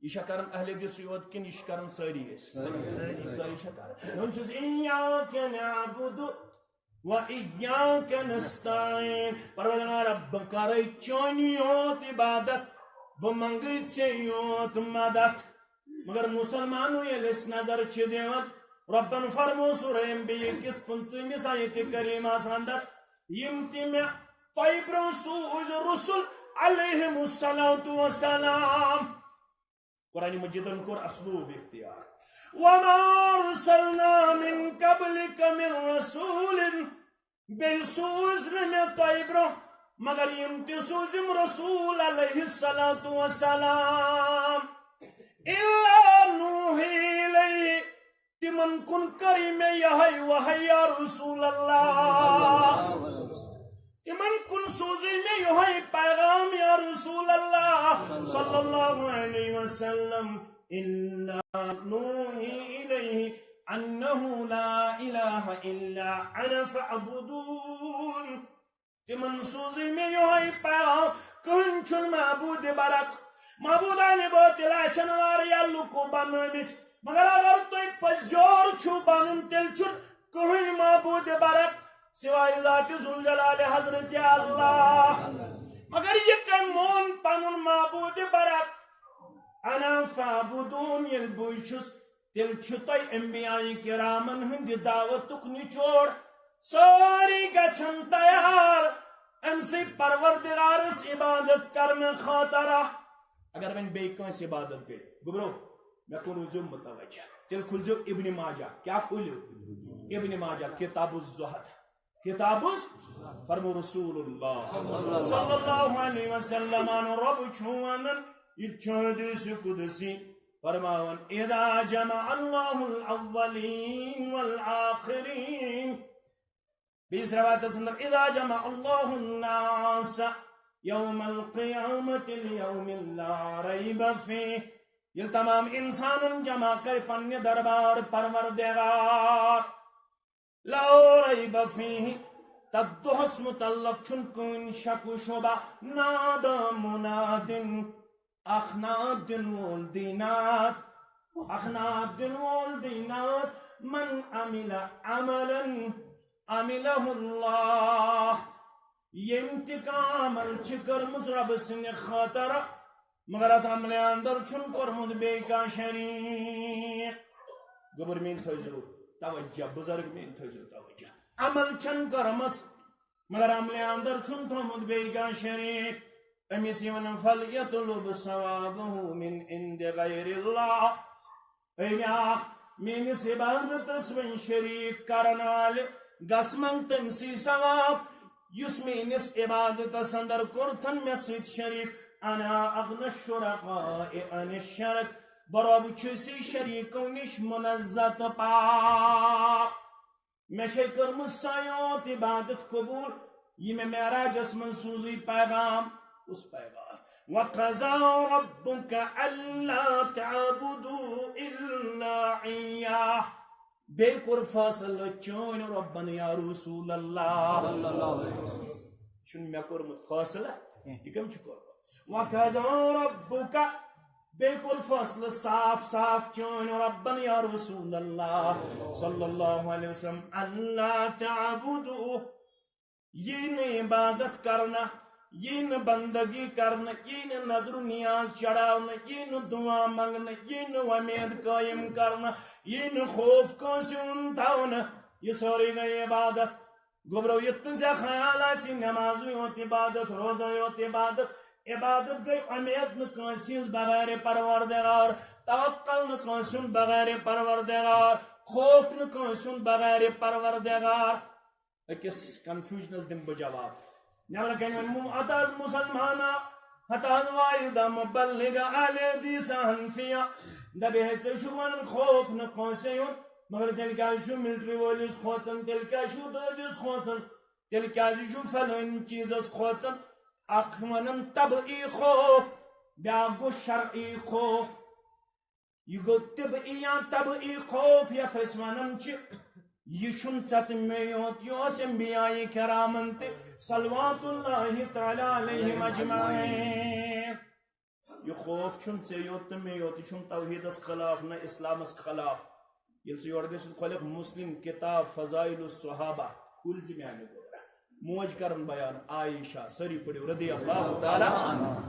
یہِ چھا کران اہل حدیثٕے یوت کِنہٕ یہِ چھِ کران سٲری أسۍ؟ سٲری چھا کران؟ وۄنۍ چھُس ایاک نعبد و ایاک نستعین۔ پروردگارا، بہٕ کرے چونی یوت عبادت، بہٕ منگے ژے یوت مدد۔ مگر مسلمانو ییٚلہِ أسۍ نظر چھِ دِوان، رۄبن فرمو سورہ انبیاء کِس پٕنٛژٕہمِس آیتِ کریمس اندر، یِم تہِ مےٚ تۄہہِ برونٛہہ سوٗزۍ رسول علیہم الصلوۃ والسلام۔ قرآن مجیدن کوٚر اسلوب اختیار۔ وما ارسلنا من قبلک من رسول، بیٚیہِ سوٗز نہٕ مےٚ تۄہہِ برونٛہہ مگر یِم تہِ سوٗزِم رسول علیہ الصلوۃ والسلام۔ الا نوحی الیہ، تِمن کُن کٔرٕے مےٚ یِہوٚے وحی یا رسول اللہ۔ تِمن کُن سوٗزٕے مےٚ یِہوٚے پیغام یا رسول اللہ صلی اللہ علیہ وسلم۔ الا نوحی الیہ انہ لا الہ الا انا فاعبدون۔ تِمن سوٗزٕے مےٚ یِہوٚے پیغام، کٕہٕنۍ چھُنہٕ معبوٗدِ برحق، معبوٗدانِ باطل آسن واریاہ لُکو بنٲومٕتۍ، مگر اگر تُہۍ پٔزیور چھِو بنُن، تیٚلہِ چھُنہٕ کٕہٕنۍ معبوٗدِ برحق سوائے ذاتِ ذوالجلالِ حضرتِ اللہ۔ مگر یہِ کٔمۍ مون پنُن معبوٗدِ برحق؟ انا فاعبدون، ییٚلہِ بٕے چھُس، تیٚلہِ چھُ تۄہہِ انبیاء کرامن ہٕنٛدِ دعوتُک نچوڑ۔ سٲری گژھن تیار أمۍ سٕے پروردگارس عبادت کرنہٕ خٲطرٕ۔ اگر وۄنۍ بیٚیہِ کٲنٛسہِ عبادت گٔے، گوٚبرو، مےٚ کُن روٗزِو متوجہ۔ تیٚلہِ کھُلزیو ابن ماجہ۔ کیٛاہ کھُلِو؟ ابن ماجہ، کتاب الزہد۔ کتاب الز-، فرمو رسول اللہ صلی اللہ علیہ وسلم، رۄب چھُ ونان، یہِ چھُ حدیث قدسی فرماوان، اذا جمع اللہ الاولین والآخرین۔ بیٚیِس روایتس اندر، اذا جمع اللہ الناس یوم القیامت لیوم لا ریب فیہ۔ ییٚلہِ تمام انسانن جمع کرِ پننہِ دربار پروردگار، لا ریب فیہ، تتھ دۄہس متعلق چھُنہٕ کٕہٕنۍ شک و شبہ۔ نادی منادن، اکھ ناد دِنہٕ وول دی ناد، اکھ ناد دِنہٕ وول دی ناد، من عمل عملا عملہ اللہ۔ ییٚمۍ تہِ کانٛہہ عمل چھِ کٔرمٕژ رۄبہٕ سٕنٛدِ خٲطرٕ، مگر اتھ عملہِ اندر چھُنہٕ کوٚرمُت بیٚیہِ کانٛہہ شریٖک۔ گوٚبُر میٛٲنۍ تھٲیزیو توجہ، بُزرگ میٛٲنۍ تھٲیزیو توجہ۔ عمل چھَنہٕ کٔرمٕژ، مگر عملہِ اندر چھُنہٕ تھوٚمُت بیٚیہِ کانٛہہ شریٖک۔ أمِس یِوان فلیطلب ثوابہ من عند غیر اللہ۔ اے بیاکھ، میٲنِس عبادتس وۄنۍ شریٖک کرن والہِ، گژھ منگ تٔمۍ سٕے ثواب، یُس میٲنِس عبادتس اندر کوٚرتھن مےٚ سۭتۍ شریٖک۔ انا اغنی الشرکاء عن الشرک، بہٕ رۄب چھُس شریٖکو نِش منزہ تہٕ پاک۔ مےٚ چھے کٔرمٕژ سۄ یوت عبادت قبول، یہِ مےٚ معراجس منٛز سوٗزٕے پیغام۔ کُس پیغام؟ وقضى ربك ألا تعبدوا إلا إياه۔ بیٚیہِ کوٚر فٲصلہٕ چٲنۍ رۄبن یا رسول اللہ۔ صلی اللہ علیہ وسلم۔ چھُنہٕ مےٚ کوٚرمُت فٲصلہٕ کینٛہہ۔ یہِ کٔمۍ چھُ کوٚرمُت؟ وقضى ربك، بیٚیہِ کوٚر فٲصلہٕ صاف صاف چٲنۍ رۄبن یا رسول اللہ صلی اللہ علیہ وسلم، ألا تعبدوا، یی نہٕ عبادت کرنہٕ، یی نہٕ بندگی کرنہٕ، یی نہٕ نذر و نیاز چڑھاونہٕ، یی نہٕ دعا منگنہٕ، یی نہٕ وۄمید قٲیِم کرنہٕ، یی نہٕ خوف کٲنٛسہِ ہُنٛد تھاونہٕ۔ یہِ سورُے گٔے عبادت۔ گوٚبرو، یہِ تہٕ ژےٚ خیال آسہِ نمازٕے یوت عبادت، روزے یوت عبادت، عبادت گٔے وۄمید نہٕ کٲنٛسہِ ہٕنٛز بغیر پروردگار، توکل نہٕ کٲنٛسہِ ہُنٛد بغیر پروردگار، خوف نہٕ کٲنٛسہِ ہُنٛد بغیر پروردگار۔ أکِس کنفیوجنس دِمہٕ بہٕ جواب۔ نٮ۪برٕ کنہِ وَنہِ مُ-، ہتہٕ حظ مُسلمانا، ہتہٕ حظ واحدہ مبلغ اہل حدیث حنفیہ۔ دَپہِ ہے، ژےٚ چھُ وَنان خوف نہٕ کٲنٛسے ہُنٛد، مگر تیٚلہِ کیٛازِ چھُ ملٹری وٲلِس کھوژان، تیٚلہِ کیٛازِ چھُ دٲدِس کھوژان، تیٚلہِ کیٛازِ چھُ فلٲنۍ چیٖزس کھوژان؟ اکھ وَنان طبعی خوف، بیٛاکھ گوٚو شرعی خوف۔ یہِ گوٚو طبعی یا طبعی خوف، یتھ أسۍ ونان چھِ، یہِ چھُنہٕ ژےٚ تہٕ مےٚ یوت، یہِ اوس انبیاء کرامن تہِ صلوات اللہ تعالی علیہم اجمعین۔ یہِ خوف چھُنہٕ ژےٚ یوت تہٕ مےٚ یوت، یہِ چھُنہٕ توحیدس خلاف نہ اسلامس خلاف۔ ییٚلہِ ژٕ یورٕ گژھِ، خۄلکھ مسلم کتاب فضائل الصحابہ، کُلۍ زِ میانہِ گوٚبرا۔ موج کرن بیان عائشہ، سٲری پٔرِو رضی اللہ تعالی عنہ۔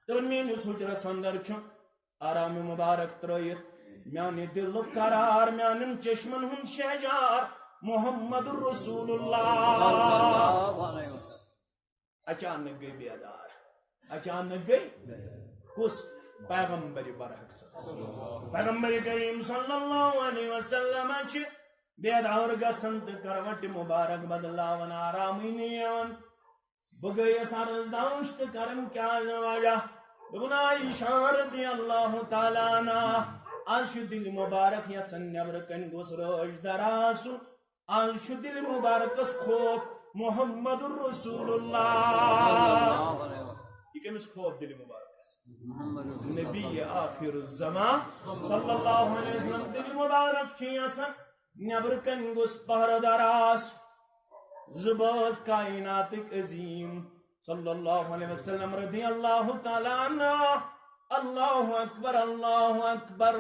دپان میٲنِس حجرس اندر چھُ آرام مبارک ترٲیِتھ، میانہِ دِلُک قرار، میانٮ۪ن چشمن ہُنٛد شہجار محمد رسول اللہ۔ اچانک گٔے بیدار، اچانک گٔے کُس؟ پیغمبر برحق صلی اللہ۔ پیغمبر کریم صلی اللہ علیہ وسلم چھِ بیدار گژھان تہٕ کروٹہِ مبارک بدلاوان، آرامٕے نہٕ یِوان۔ بہٕ گٔیَس عرض دانش تہٕ کرم کیٛاہ وجہ؟ دوٚپُن، عائشہ رضی اللہ تعالیٰ عنہا، از چھُ دِلہِ مبارک یژھان نیبرٕ کنہِ گوٚژھ رٲچھ دار آسُن۔ از چھُ دِلہِ مبارکس خوف محمد رسول اللہ۔ یہِ کٔمِس خوف دِلہِ مبارکس؟ نبی آخر الزمان صلی اللہ علیہ وسلم دِلہِ مبارک چھُ یژھان نیبرٕ کنہِ گوٚژھ پہرٕ دار آسُن۔ زٕ بٲژ کائناتٕکۍ عظیم صلی اللہ علیہ وسلم رضی اللہ تعالیٰ عنہ۔ اللہ اکبر، اللہ اکبر۔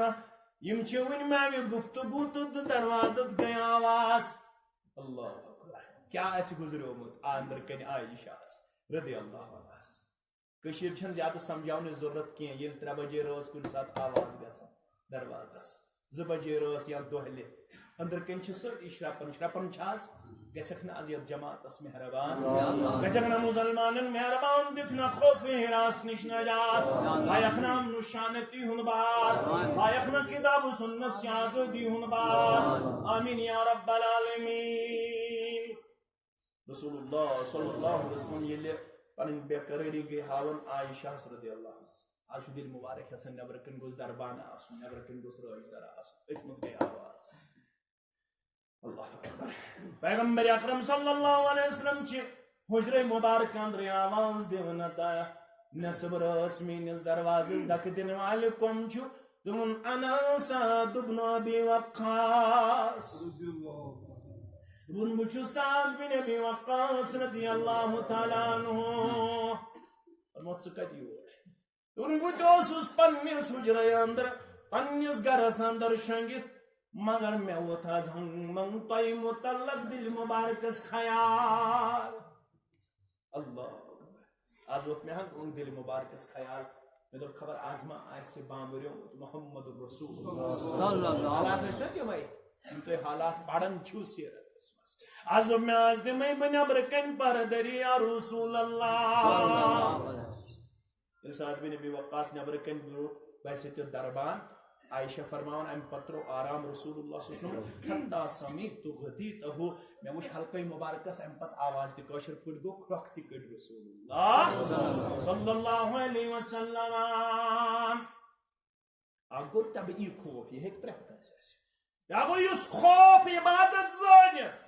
یِم چھِ وٕنہِ مےٚ گفتگو تہٕ دروازس گٔے آواز۔ اللہ اکبر۔ کیٛاہ آسہِ گُزریومُت أنٛدرٕ کنہِ عائشہ رضی اللہ عنہس؟ کٔشیٖرِ چھَنہٕ زیادٕ سمجھاونٕچ ضروٗرت کینٛہہ، ییٚلہِ ترٛےٚ بجے رٲژ کُنہِ ساتہٕ آواز گژھان دروازس، زٕ بجے رٲژ یا دۄہلہِ، أنٛدرٕ کَنہِ چھِ سٲری شرٛپان، شرٛپان چھِ آز؟ گژھکھ نہٕ آز یَتھ جماعتس مہربان؟ گژھکھ نہٕ مُسلمانن مہربان؟ دِکھ نہ خوف ہراس نِش نجات، ہایکھ نہٕ امن و شانتی ہُنٛد بار، ہایکھ نہٕ کتاب و سنت چہِ آزٲدی ہُنٛد بار۔ آمین یا رب العالمین۔ رسول اللہ صلی اللہ علیہ وسلم ییٚلہِ پنٕنۍ بے قرٲری گٔے ہاوان عائشہ رضی اللہ عنہس، از چھُ دِل مبارک یژھان نیبرٕ کنہِ گوٚژھ دربان آسُن، نیبرٕ کنہِ گوٚژھ رٲچھ دار آسُن، أتھۍ منٛز گٔے آواز۔ اللہ اکبر۔ پیغمبر اکرم صلی اللہ علیہ وسلم چھِ حجرے مبارک اندرٕ آواز دِوان، عطا نصب رٲژ میٲنِس دروازس دکہٕ دِنہٕ والہِ کۄم چھُ؟ دوٚپُن، انا سعد بن ابی وقاص۔ دوٚپُن، بہٕ چھُس سعد بن ابی وقاص رضی اللہ تعالیٰ عنہ۔ فرموو، ژٕ کتہِ یور؟ دوٚپُن، بہٕ تہِ اوسُس پننِس حجرے اندر، پننِس گرس اندر شۄنگِتھ، مگر مےٚ ووت از ہنگ منگ تۄہہِ متعلق دِلہِ مبارکس خیال۔ اللہ اکبر۔ از ووت مےٚ ہنگ منگ دِلہِ مبارکس خیال۔ مےٚ دوٚپ، خبر از ما آسہِ بامبریومُت محمد رسول اللہ۔ صلی اللہ علیہ وسلم۔ حالات ٲسۍ نا تِمے، یِم تُہۍ حالات پران چھِو سیرتس منٛز۔ از دوٚپ مےٚ، از دِمے بہٕ نیبرٕ کنہِ پردٔری یا رسول اللہ۔ صلی اللہ علیہ وسلم۔ ییٚلہِ سعد بن ابی وقاص نیبرٕ کنہِ بیوٗٹھ، باسے تیُتھ دربان۔ عائشہ فرماوان، امہِ پتہٕ ترٛوو آرام رسول اللہ صلی اللہ علیہ وسلم، حتی سمعت غدیتہ، مےٚ وٕچھ حلقے مبارکس امہِ پتہٕ آواز تہِ، کٲشِر پٲٹھۍ گوٚو، کھرٛۄکھ تہِ کٔڑۍ رسول اللہ صلی اللہ علیہ وسلم۔ اکھ گوٚو طبعی خوف، یہِ ہیٚکہِ پرٛٮ۪تھ کٲنٛسہِ ٲسِتھ۔ بیٛاکھ گوٚو یُس خوف عبادت زٲنِتھ،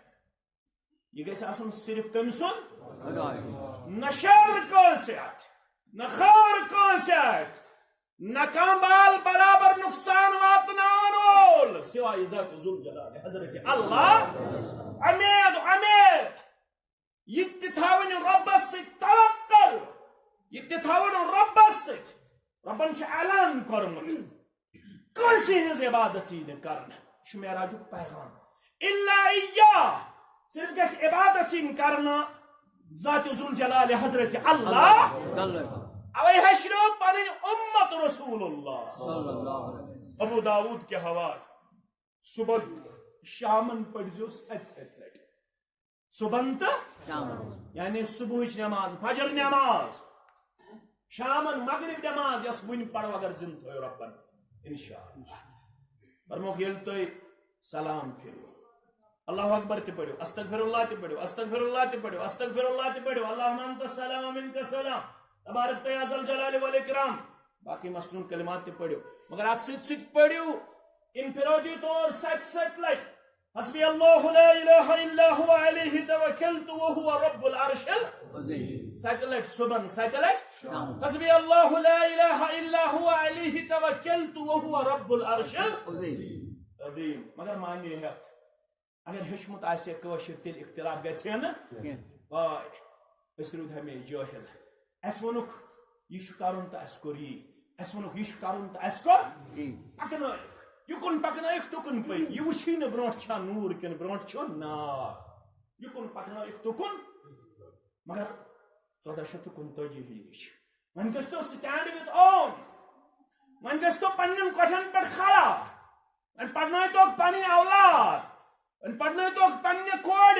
یہِ گژھِ آسُن صرف کٔمۍ سُنٛد؟ خۄداے۔ نہ شر کٲنٛسہِ اَتھِ، نہ خٲر کٲنٛسہِ اَتھِ، نہ کانٛہہ بال برابر نقصان واتناون وول سوائے ذات ذوالجلال حضرت اللہ۔ امید، امید، یہِ تہِ تھاوٕنۍ رۄبس سۭتۍ توکل، یہِ تہِ تھاوُن رۄبس سۭتۍ۔ رۄبن چھُ اعلان کوٚرمُت، کٲنٛسہِ ہٕنٛز عبادت یی نہٕ کرنہٕ۔ یہِ چھُ معراجُک پیغام۔ الا ایاہ، صرف گژھِ عبادت یِنۍ کرنہٕ ذات ذوالجلال حضرت اللہ۔ اللہ۔ اوے ہیٚچھنٲو پنٕنۍ امت رسول اللہ۔ صلی اللہ علیہ وسلم۔ ابو داؤد کہِ حوالہٕ، صبحن شامن پٔرۍزیو ستہِ ستہِ لٹہِ۔ صبحن تہٕ شامن۔ یعنی صبحٕچ نماز، فجر نماز، شامن مغرب نماز، یۄس وٕنہِ پرو اگر زندٕ تھٲیِو رۄبن، انشاءاللہ۔ فرموکھ، ییٚلہِ تُہۍ سلام پھِرِو، اللہ اکبر تہِ پٔرِو، استغفر اللہ تہِ پٔرِو، استغفر اللہ تہِ پٔرِو، استغفر اللہ تہِ پٔرِو، اللہم انت السلام و منک السلام، تبارک یا ذا الجلال والاکرام، باقی مسنون کلمات تہِ پٔرِو، مگر اتھ سۭتۍ سۭتۍ پٔرِو انفرادی طور ستہِ ستہِ لٹہِ، حسبی اللہ لا الہ الا هو علیہ توکلت وهو رب العرش ال-، عظیم۔ ستہِ لٹہِ صبحن، ستہِ لٹہِ۔ شام۔ حسبی اللہ لا الہ الا هو علیہ توکلت وهو رب العرش ال-، عظیم۔ عظیم۔ مگر معنی ہیتھ، اگر ہیوٚچھمُت آسہِ ہے کٲشِر، تیٚلہِ اختلاف گژھِ ہے نہٕ۔ کینٛہہ۔ واے، أسۍ روٗدۍ ہمیشہِ جٲہِل۔ اَسہِ ووٚنُکھ، یہِ چھُ کرُن تہٕ اَسہِ کوٚر یی۔ اَسہِ ووٚنُکھ، یہِ چھُ کرُن تہٕ اَسہِ کوٚر۔ ٹھیٖک۔ پکنٲیِکھ۔ یُکُن پکنٲیِکھ، تُکُن پٔکۍ۔ یہِ وٕچھی نہٕ برونٛٹھ چھا نوٗر کِنہٕ برونٛٹھ چھُ نار۔ یُکُن پکنٲیِکھ، تُکُن۔ مگر ژۄداہ شیٚتھ تہٕ کُنتٲجی ہِجری چھِ۔ وۄنۍ گٔژھۍ تو stand with own۔ وۄنۍ گٔژھۍ تو پننٮ۪ن کۄٹھٮ۪ن پٮ۪ٹھ کھڑا۔ وۄنۍ پرنٲوتوکھ پنٕنۍ اولاد۔ وۄنۍ پرنٲوتوکھ پننہِ کورِ۔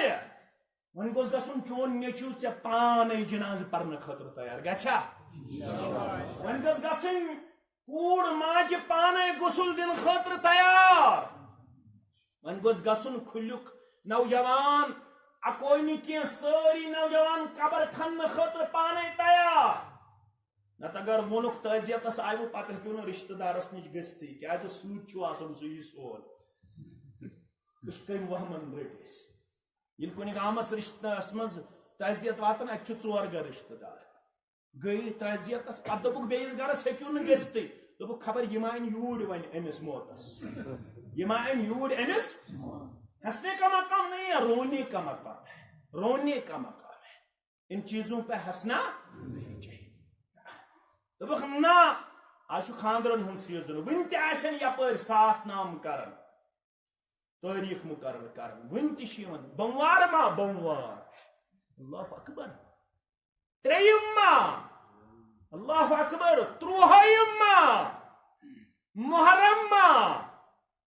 وۄنۍ گوٚژھ گژھُن چون نیٚچو ژےٚ پانے جنازٕ پرنہٕ خٲطرٕ تیار۔ گژھیا؟ وۄنۍ گٔژھ گژھٕنۍ کوٗر ماجہِ پانے غسل دِنہٕ خٲطرٕ تیار۔ وۄنۍ گوٚژھ گژھُن کھُلیُک نوجوان، اکوے نہٕ کینٛہہ، سٲری نوجوان قبر کھننہٕ خٲطرٕ پانے تیار۔ نتہٕ اگر ووٚنُکھ تعزیتس آیوٕ، پتہٕ ہیٚکِو نہٕ رشتہٕ دارس نِش گٔژھتھٕے، کیازِ سۭتۍ چھُ آسان سُے سون۔ أسۍ کٔمۍ وہمن رٔٹۍ أسۍ؟ ییٚلہِ کُنہِ گامس رشتہٕ دارس منٛز تعزیت واتان، اتہِ چھِ ژور گرٕ رشتہٕ دار۔ گٔیہِ تعزیتس، پتہٕ دوٚپُکھ بیٚیِس گرس ہیٚکِو نہٕ گٔژھتھٕے۔ دوٚپُکھ خبر یِم اَنہِ یوٗرۍ وۄنۍ أمِس موتس۔ یِم اَنہِ یوٗرۍ أمِس۔ ہنسنے کا مقام نہیں ہے، رونے کا مقام ہے۔ رونے کا مقام ہے۔ ان چیزوں پہ ہنسنا نہیں چاہیے۔ دوٚپُکھ نہ، آز چھُ خانٛدرن ہُنٛد season، وُنہِ تہِ آسن یپٲرۍ ساتھ نام کران۔ تٲریٖخ مُقرر کران۔ وُنہِ تہِ چھِ یِوان بۄموار ما بۄموار۔ اللہ اکبر۔ ترٛیٚیِم ما۔ اللہ اکبر۔ تُرٛوہٲیِم ما۔ محرم ما۔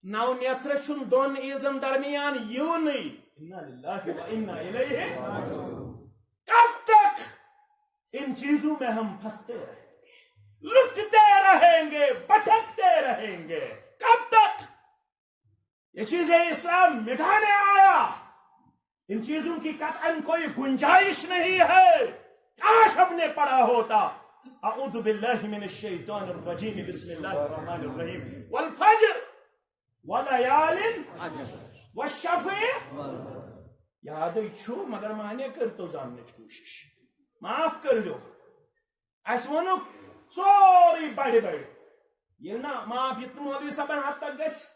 نو نیترٕ چھُنہٕ دۄن عیٖزن درمیان یِونٕے۔ انا للہ و انا الیہ۔ کب تک ان چیزوں میں ہم پھنستے رہیں گے، لٹتے رہیں گے، بھٹکتے رہیں گے؟ کب تک؟ یہ چیزیں اسلام مٹانے آیا۔ ان چیزوں کی قطعاً کوئی گنجائش نہیں ہے۔ کاش ہم نے پڑھا ہوتا۔ اعوذ باللہ من الشیطان الرجیم، بسم اللہ الرحمن الرحیم۔ والفجر، ولیال، والشفع۔ یادٕے چھُ، مگر معنی کٔرۍتو زاننٕچ کوٗشِش۔ معاف کٔرۍزیو۔ اَسہِ ووٚنُکھ سورُے بَڑِ بَڑِ۔ ییٚلہِ نہٕ معاف، یہِ تہٕ مولوی صٲبَن حد تک گژھِ۔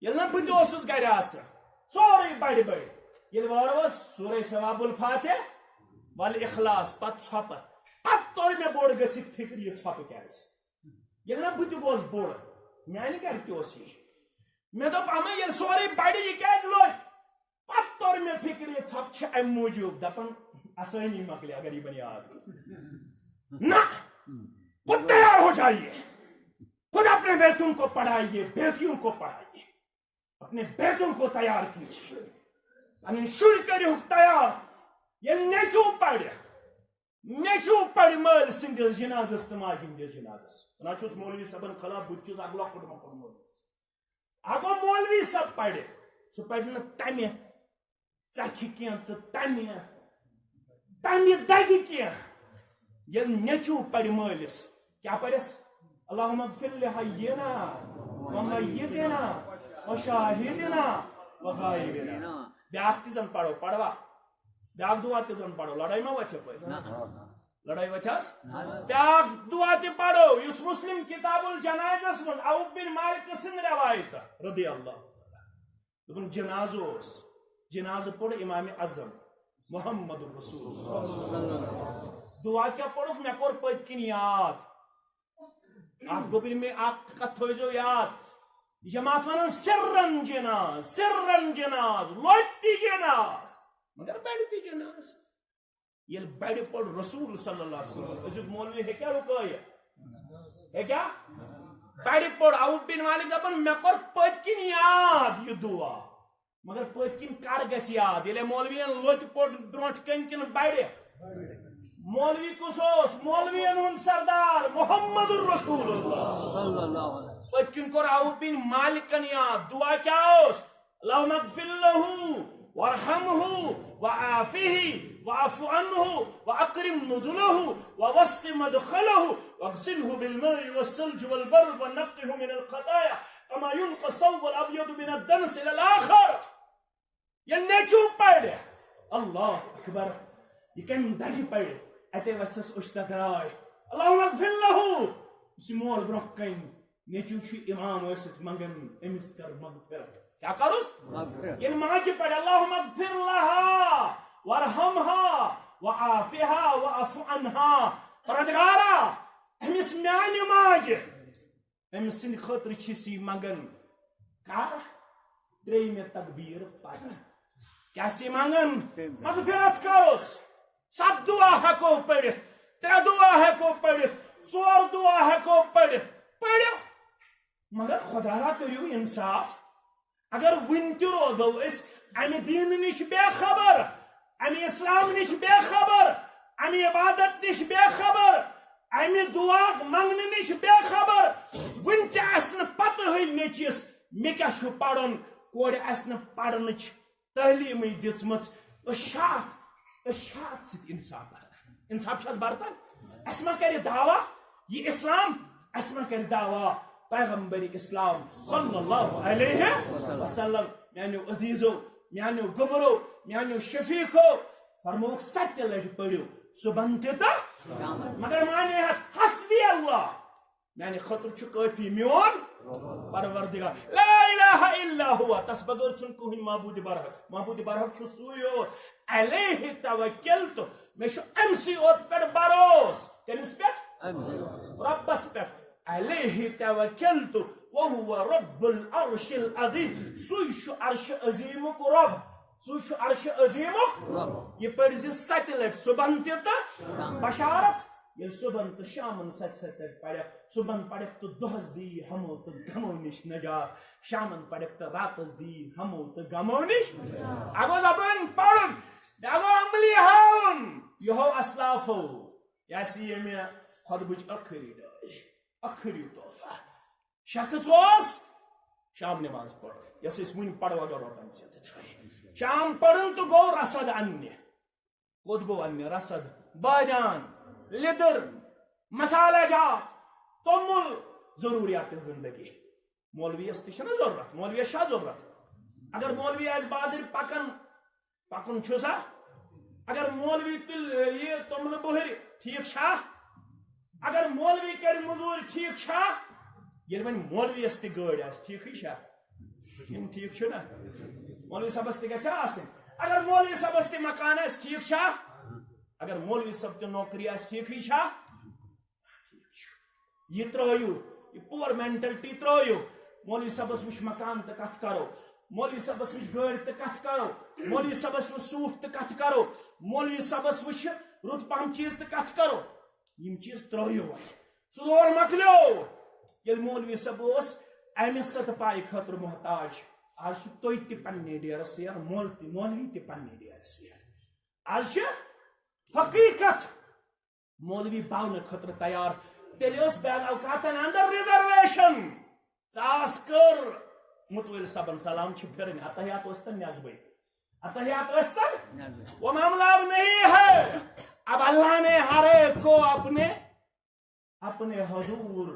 ییٚلہِ نہٕ بہٕ تہِ اوسُس گرِ آسان، سورُے بَڑِ بَڑِ۔ ییٚلہِ وارٕ اوس سورہ ثواب الفاتح والاخلاص، پتہٕ ژھۄپہٕ، پتہٕ توٚر مےٚ بوٚڑ گٔژھِتھ فِکر، یہِ ژھۄپہٕ کیازِ؟ ییٚلہِ نہٕ بہٕ تہِ گوس بوٚڑ، میانہِ گرِ تہِ اوس یی۔ مےٚ دوٚپ، اما ییٚلہِ سورُے بَڑِ، یہِ کیازِ لوٚگ؟ پتہٕ توٚر مےٚ فِکرِ، یہِ ژھۄپہٕ چھِ امہِ موٗجوٗب دپان، آسٲنی مۄکلے اگر یِمن یاد گوٚو۔ نہ، خود تیار ہو جائیے، خود اپنے بیٹوں کو پڑھائیے، بیٹیوں کو پڑھائیے، اپنے بیٹوں کو تیار کیجیے، پنٕنۍ شُرۍ کٔرِہُکھ تیار۔ ییٚلہِ نیٚچوٗ پرِ، نیٚچو پرِ مٲلۍ سٕنٛدِس جنازس تہٕ ماجہِ ہٕنٛدِس جنازس۔ ونان چھُس مولوی صٲبن خلاف، بہٕ تہِ چھُس اکھ لۄکُٹ مۄکُٹ مولوی۔ اکھ گوٚو مولوی صٲب پرِ، سُہ پرِ نہٕ تمہِ ژکھِ کینٛہہ تہٕ تمہِ، تمہِ دگہِ کینٛہہ۔ ییٚلہِ نیٚچو پرِ مٲلِس، کیٛاہ پرٮ۪س؟ اللهم اغفر لحينا وميتنا وشاهدنا وغائبنا۔ بیٛاکھ تہِ زن پرو، پروا؟ بیٛاکھ دعا تہِ زن پرو، لڑٲے ما وتھِ یپٲرۍ؟ لڑٲے وتھِ حظ؟ بیٛاکھ دعا تہِ پرو، یُس مسلم کتاب الجنائزس منٛز عوف بن مالک سٕنٛز روایت، رضی اللہ تعالیٰ۔ دوٚپُن، جنازٕ اوس، جنازٕ پوٚر امام اعظم محمد رسول اللہ۔ دعا کیٛاہ پوٚرُکھ؟ مےٚ کوٚر پٔتۍ کِنۍ یاد۔ اکھ گوٚبرۍ مےٚ اکھ کتھ تھٲیزیو یاد۔ یہِ جماعت ونان سرن جناز، سرن جناز، لۄتہِ تہِ جناز، مگر بڑِ تہِ جناز۔ ییٚلہِ بڑِ پوٚر رسول صلی اللہ علیہ وسلم، أزیُک مولوی ہیٚکیٛاہ رُکٲیِتھ؟ ہیٚکیٛاہ؟ بڑِ پوٚر عوف بن مالک دپان، مےٚ کوٚر پٔتۍ کِنۍ یاد یہِ دعا، مگر پٔتۍ کِنۍ کر گژھِ یاد؟ ییٚلہِ مولوین لۄتہِ پوٚر برونٛٹھ کنہِ کِنہٕ بڑِ؟ مولوی کُس اوس؟ مولوین ہُنٛد سردار محمد رسول اللہ۔ صلی اللہ علیہ وسلم۔ پٔتۍ کِنۍ کوٚر عوف بن مالکن یاد، دعا کیٛاہ اوس؟ اللهم اغفر له وارحمه وعافه واعف عنه وأكرم نزله ووسع مدخله واغسله بالماء والثلج والبرد ونقه من الخطايا كما ينقى الثوب الأبيض من الدنس إلى الآخر۔ ییٚلہِ نیٚچو پرِ، اللہ اکبر، یہِ کمہِ دگہِ پرِ؟ اتے وسٮ۪س أچھ تتراے۔ اللهم اغفر له، یُس یہِ مول برونٛہہ کنہِ نیٚچو چھُ امام ٲسِتھ منگان، أمِس کر مغفرت۔ کیٛاہ کرُس؟ مغفرت۔ ییٚلہِ ماجہِ پرِ، اللهم اغفر لها وارحمها وعافها واعف عنها۔ پروردگارا، أمِس میانہِ ماجہِ، أمۍ سٕنٛدِ خٲطرٕ چھِ أسۍ یہِ منگان۔ کر؟ ترٛیٚیِمہِ تکبیٖر پتہٕ۔ کیٛاہ چھِ یہِ منگان؟ مغفرت کرُس۔ ستھ دعا ہٮ۪کو پٔرِتھ، ترٛےٚ دعا ہٮ۪کو پٔرِتھ، ژور دعا ہٮ۪کو پٔرِتھ۔ پٔرِو۔ مگر خۄدا را کٔرِو انصاف۔ اگر وُنہِ تہِ روزو أسۍ امہِ دیٖنہٕ نِش بے خبر، امہِ اسلام نِش بے خبر، امہِ عبادت نِش بے خبر، امہِ دعا منگنہٕ نِش بے خبر، وُنہِ تہِ آسہِ نہٕ پتہٕے نیٚچوِس مےٚ کیٛاہ چھُ پرُن، کورِ آسہِ نہٕ پرنٕچ تعلیٖمٕے دِژمٕژ۔ أسۍ چھا اتھ، أسۍ چھا اتھ سۭتۍ انصاف برتان؟ انصاف چھا اَسہِ برتان؟ اَسہِ ما کرِ دعویٰ یہِ اسلام؟ اَسہِ ما کرِ دعویٰ پیغمبر اسلام صلی اللہ علیہ وسلم؟ میانیو عزیزو، میانیو گوٚبرو، میانیو شفیقو، فرمووُکھ ستہِ لٹہِ پٔرِو، صبحن تہِ تہٕ۔ مگر معنی ہٮ۪تھ حسبی اللہ، میانہِ خٲطرٕ چھُ کٲفی میون پروردگار۔ لا الہ الا ہوا، تس بغٲر چھُنہٕ کٕہٕنۍ معبوٗدِ برحق۔ معبوٗدِ برحق چھُ سُے یوت۔ علیہ توکلت، مےٚ چھُ أمسٕے یوت پٮ۪ٹھ بروس۔ کٔمِس پٮ۪ٹھ؟ رۄبس پٮ۪ٹھ۔ علیہ توکلت وہو رب العرش العظیم۔ سُے چھُ عرش عظیمُک رۄب۔ سُے چھُ عرش عظیمُک۔ یہِ پٔرۍ زِ ستہِ لٹہِ صبحن تہِ تہٕ بشارت۔ ییٚلہِ صبحن تہٕ شامن ستہِ ستہِ لٹہِ پرکھ، صبحن پرکھ تہٕ دۄہس دی ہمو تہٕ غمو نِش نجات، شامن پرکھ تہٕ راتس دی ہمو تہٕ غمو نِش۔ اگو زبٲنۍ پرُن، اگو عملی ہاوُن، یہو اسلافو، یہِ آسہِ ییٚمہِ خطبٕچ ٲخری ڈٲج، ٲخری تحفہ۔ شخص اوس شام نماز پٔر، یۄس أسۍ وُنہِ پرو اگر رۄبن زندٕ تھٲے۔ شام پٔرٕن تہٕ گوٚو رسد اننہِ۔ کوٚت گوٚو اننہِ رسد؟ بٲدیان، لیٚدٕر، مسالہ جات، توٚمُل، ضروریات زندگی۔ مولویس تہِ چھنہ ضرورت، مولویس چھا ضرورت؟ اگر مولوی آسہِ بازر پکان، پکُن چھُ سا؟ اگر مولوی تُلہِ یہِ توٚملہٕ بُہرِ، ٹھیک چھا؟ اگر مولوی کرِ مزوٗرۍ، ٹھیک چھا؟ ییٚلہِ وۄنۍ مولویس تہِ گٲڑۍ آسہِ، ٹھیکٕے چھا؟ یِم ٹھیک چھُ نا؟ مولوی صٲبس تہِ گژھِ آسٕنۍ۔ اگر مولوی صٲبس تہِ مکان آسہِ، ٹھیک چھا؟ اگر مولوی صٲب تہِ نوکری آسہِ، ٹھیکٕے چھا؟ یہِ ترٲیِو، یہِ پُور مینٹلٹی ترٲیِو۔ مولوی صٲبس وٕچھ مکان تہٕ کتھ کرو، مولوی صٲبس وٕچھ گٲڑۍ تہٕ کتھ کرو، مولوی صٲبس وٕچھ سوٗٹ تہٕ کتھ کرو، مولوی صٲبس وٕچھ رُت پہم چیٖز تہٕ کتھ کرو۔ یِم چیٖز ترٲیِو وۄنۍ۔ سُہ دور مۄکلیو۔ ییٚلہِ مولوی صٲب اوس امہِ ستہٕ پایہِ خٲطرٕ محتاج، آز چھُ تُہۍ تہِ پننہِ ڈیرس سیر، مول تہِ، مولوی تہِ پننہِ ڈیرس سیر۔ آز چھِ حقیقت، مولوی بننہٕ خٲطرٕ تیار۔ تیٚلہِ ٲس بین اوقاتن اندر ریزرویشن۔ ژاس کٔر۔ متوٲلۍ صٲبن سلام چھِ پھِرٕنۍ، اتحیات ٲسۍ تن نٮ۪صبٕے۔ اتحیات ٲسۍ تن۔ وہ معاملہ اب نہیں ہے۔ اب اللہ نے ہر ایک کو اپنے، اپنے حضور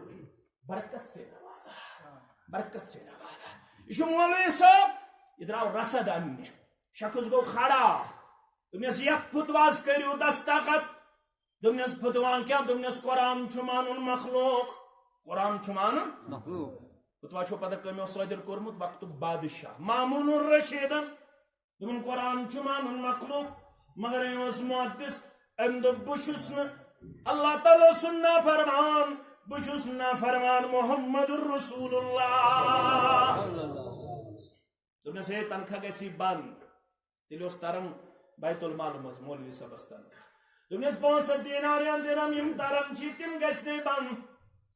برکت سے نوازا۔ برکت سے نوازا۔ یہِ چھُ مولوی صٲب، یہِ درٛاو رسد اننہِ۔ شخص گوٚو کھڑا۔ دوٚپنس، یتھ فتواہس کٔرِو دستخط۔ دوٚپنس، فتوا کیٛاہ؟ دوٚپنس، قرآن چھُ مانُن مخلوق۔ قرآن چھُ مانُن۔ مخلوق۔ فتوا چھُ پتہ کٔمۍ اوس صٲدِر کوٚرمُت؟ وقتُک بادشاہ مامون الرشیدن۔ دوٚپُن، قرآن چھُ مانُن مخلوق، مگر یہِ اوس محدث۔ أمۍ دوٚپ، بہٕ چھُس نہٕ اللہ تعالیٰ سُنٛد نافرمان، بہٕ چھُس نافرمان محمد رسول اللہ۔ دوٚپنس، ہے، تنخواہ گژھی بنٛد۔ تیٚلہِ اوس تران بیت المال منٛز مولوی صٲبس تنخواہ۔ دوٚپنس، پانٛژھ ہتھ دینار یا درہم یِم تران چھِ، تِم گژھِ نہٕ بنٛد۔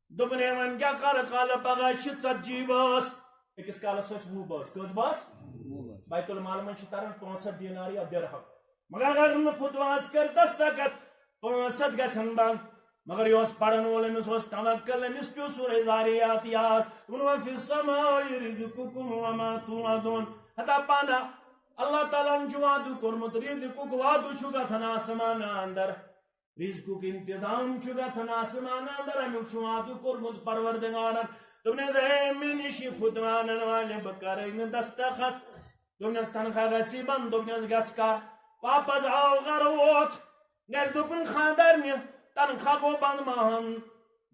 دوٚپُن، ہے، وۄنۍ کیٛاہ کرٕ، کالہٕ پگاہ چھِ ژتجی بٲژ۔ أکِس کالس ٲسۍ وُہ بٲژ۔ کٔژ بٲژ؟ بیت المال منٛز چھِ تران پانٛژھ ہتھ دینار یا درہم۔ مگر اگر نہٕ فتواہس کٔرۍ دستخط، پانٛژھ ہتھ گژھن بنٛد۔ مگر یہِ اوس پرن وول، أمِس اوس توکل، أمِس پیوٚو سورہ ذاریات یاد۔ دوٚپُن، وفی السماء رزقکم وما توعدون۔ ہتا پانا اللہ تعالیٰ ہن چھُ وعدٕ کوٚرمُت، رزقُک وعدٕ چھُ گژھان آسمانہٕ اندر۔ رزقُک انتظام چھُ گژھان آسمانہٕ اندر، امیُک چھُ وعدٕ کوٚرمُت پروردگارن۔ دوٚپنس، ہے، مےٚ نِش یہِ فتوا انن والہِ، بہٕ کرے نہٕ دستخط۔ دوٚپنس، تنخواہ گژھی بنٛد۔ دوٚپنس، گژھ کر۔ واپس آو گرٕ ووت۔ گرِ دوٚپُن خانٛدارنہِ، تنخواہ گوٚو بنٛد ماہن۔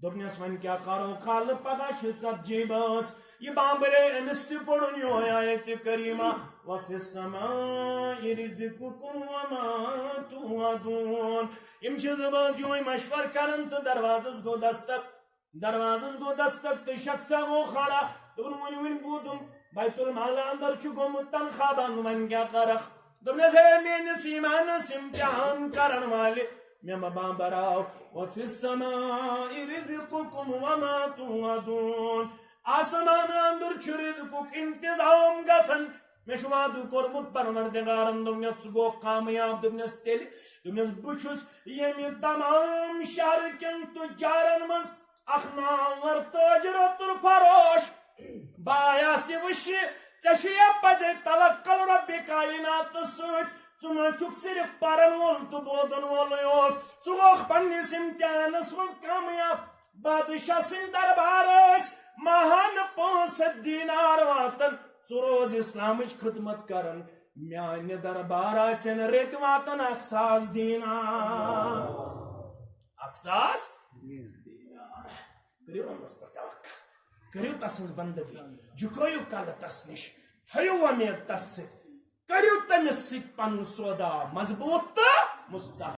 دوٚپنس، وۄنۍ کیٛاہ کرو، کالہٕ پگاہ چھِ ژتجی بٲژ۔ یہِ بامبرے، أمِس تہِ پوٚرُن یِہوٚے آیتِ کریمہ، وفی السماء رزقکم وما توعدون۔ یِم چھِ زٕ بٲژ یِہوٚے مشور کران تہٕ دروازس گوٚو دستک۔ دروازس گوٚو دستک تہٕ شخصا گوٚو کھڑا۔ دوٚپُن، وٕنہِ وٕنہِ بوٗزُم، بیت المال اندر چھُ گوٚمُت تنخواہ بنٛد، وۄنۍ کیٛاہ کرکھ؟ دوٚپنس، ہے میٲنِس ایمانس امتحان کرن والہِ، مےٚ مہ بامبراو۔ وفی السماء رزقکم وما توعدون۔ آسمان اندر چھُ رزقُک انتظام گژھان۔ مےٚ چھُ وعدٕ کوٚرمُت پروردگارن۔ دوٚپنس، ژٕ گوٚکھ کامیاب۔ دوٚپنس، تیٚلہِ؟ دوٚپنس، بہٕ چھُس ییٚمہِ تمام شہرٕ کٮ۪ن تجارن منٛز اکھ نامور تاجر اوتر فروش۔ بہٕ آیاس یہِ وٕچھنہِ، ژےٚ چھُ یا پزے توکل رۄبِ کایناتس سۭتۍ؟ ژٕ ما چھُکھ صرف پرن وول تہٕ بوزن وولٕے یوت؟ ژٕ گوٚکھ پننِس امتحانس منٛز کامیاب۔ بادشاہ سٕنٛدۍ دربار ٲسۍ ماہن پانٛژھ ہتھ دینار واتان۔ ژٕ روز اسلامٕچ خدمت کران، میانہِ دربار آسن رٮ۪تۍ واتان اکھ ساس دینار۔ اکھ ساس دینار۔ کٔرِو رۄبس پٮ۪ٹھ توکل، کٔرِو تسٕنٛز بندگی، جُکٲیِو کلہٕ تس نِش، تھٲیِو وۄمید تس سۭتۍ، کٔرِو تٔمِس سۭتۍ پنُن سودا مضبوٗط تہٕ مستحکم۔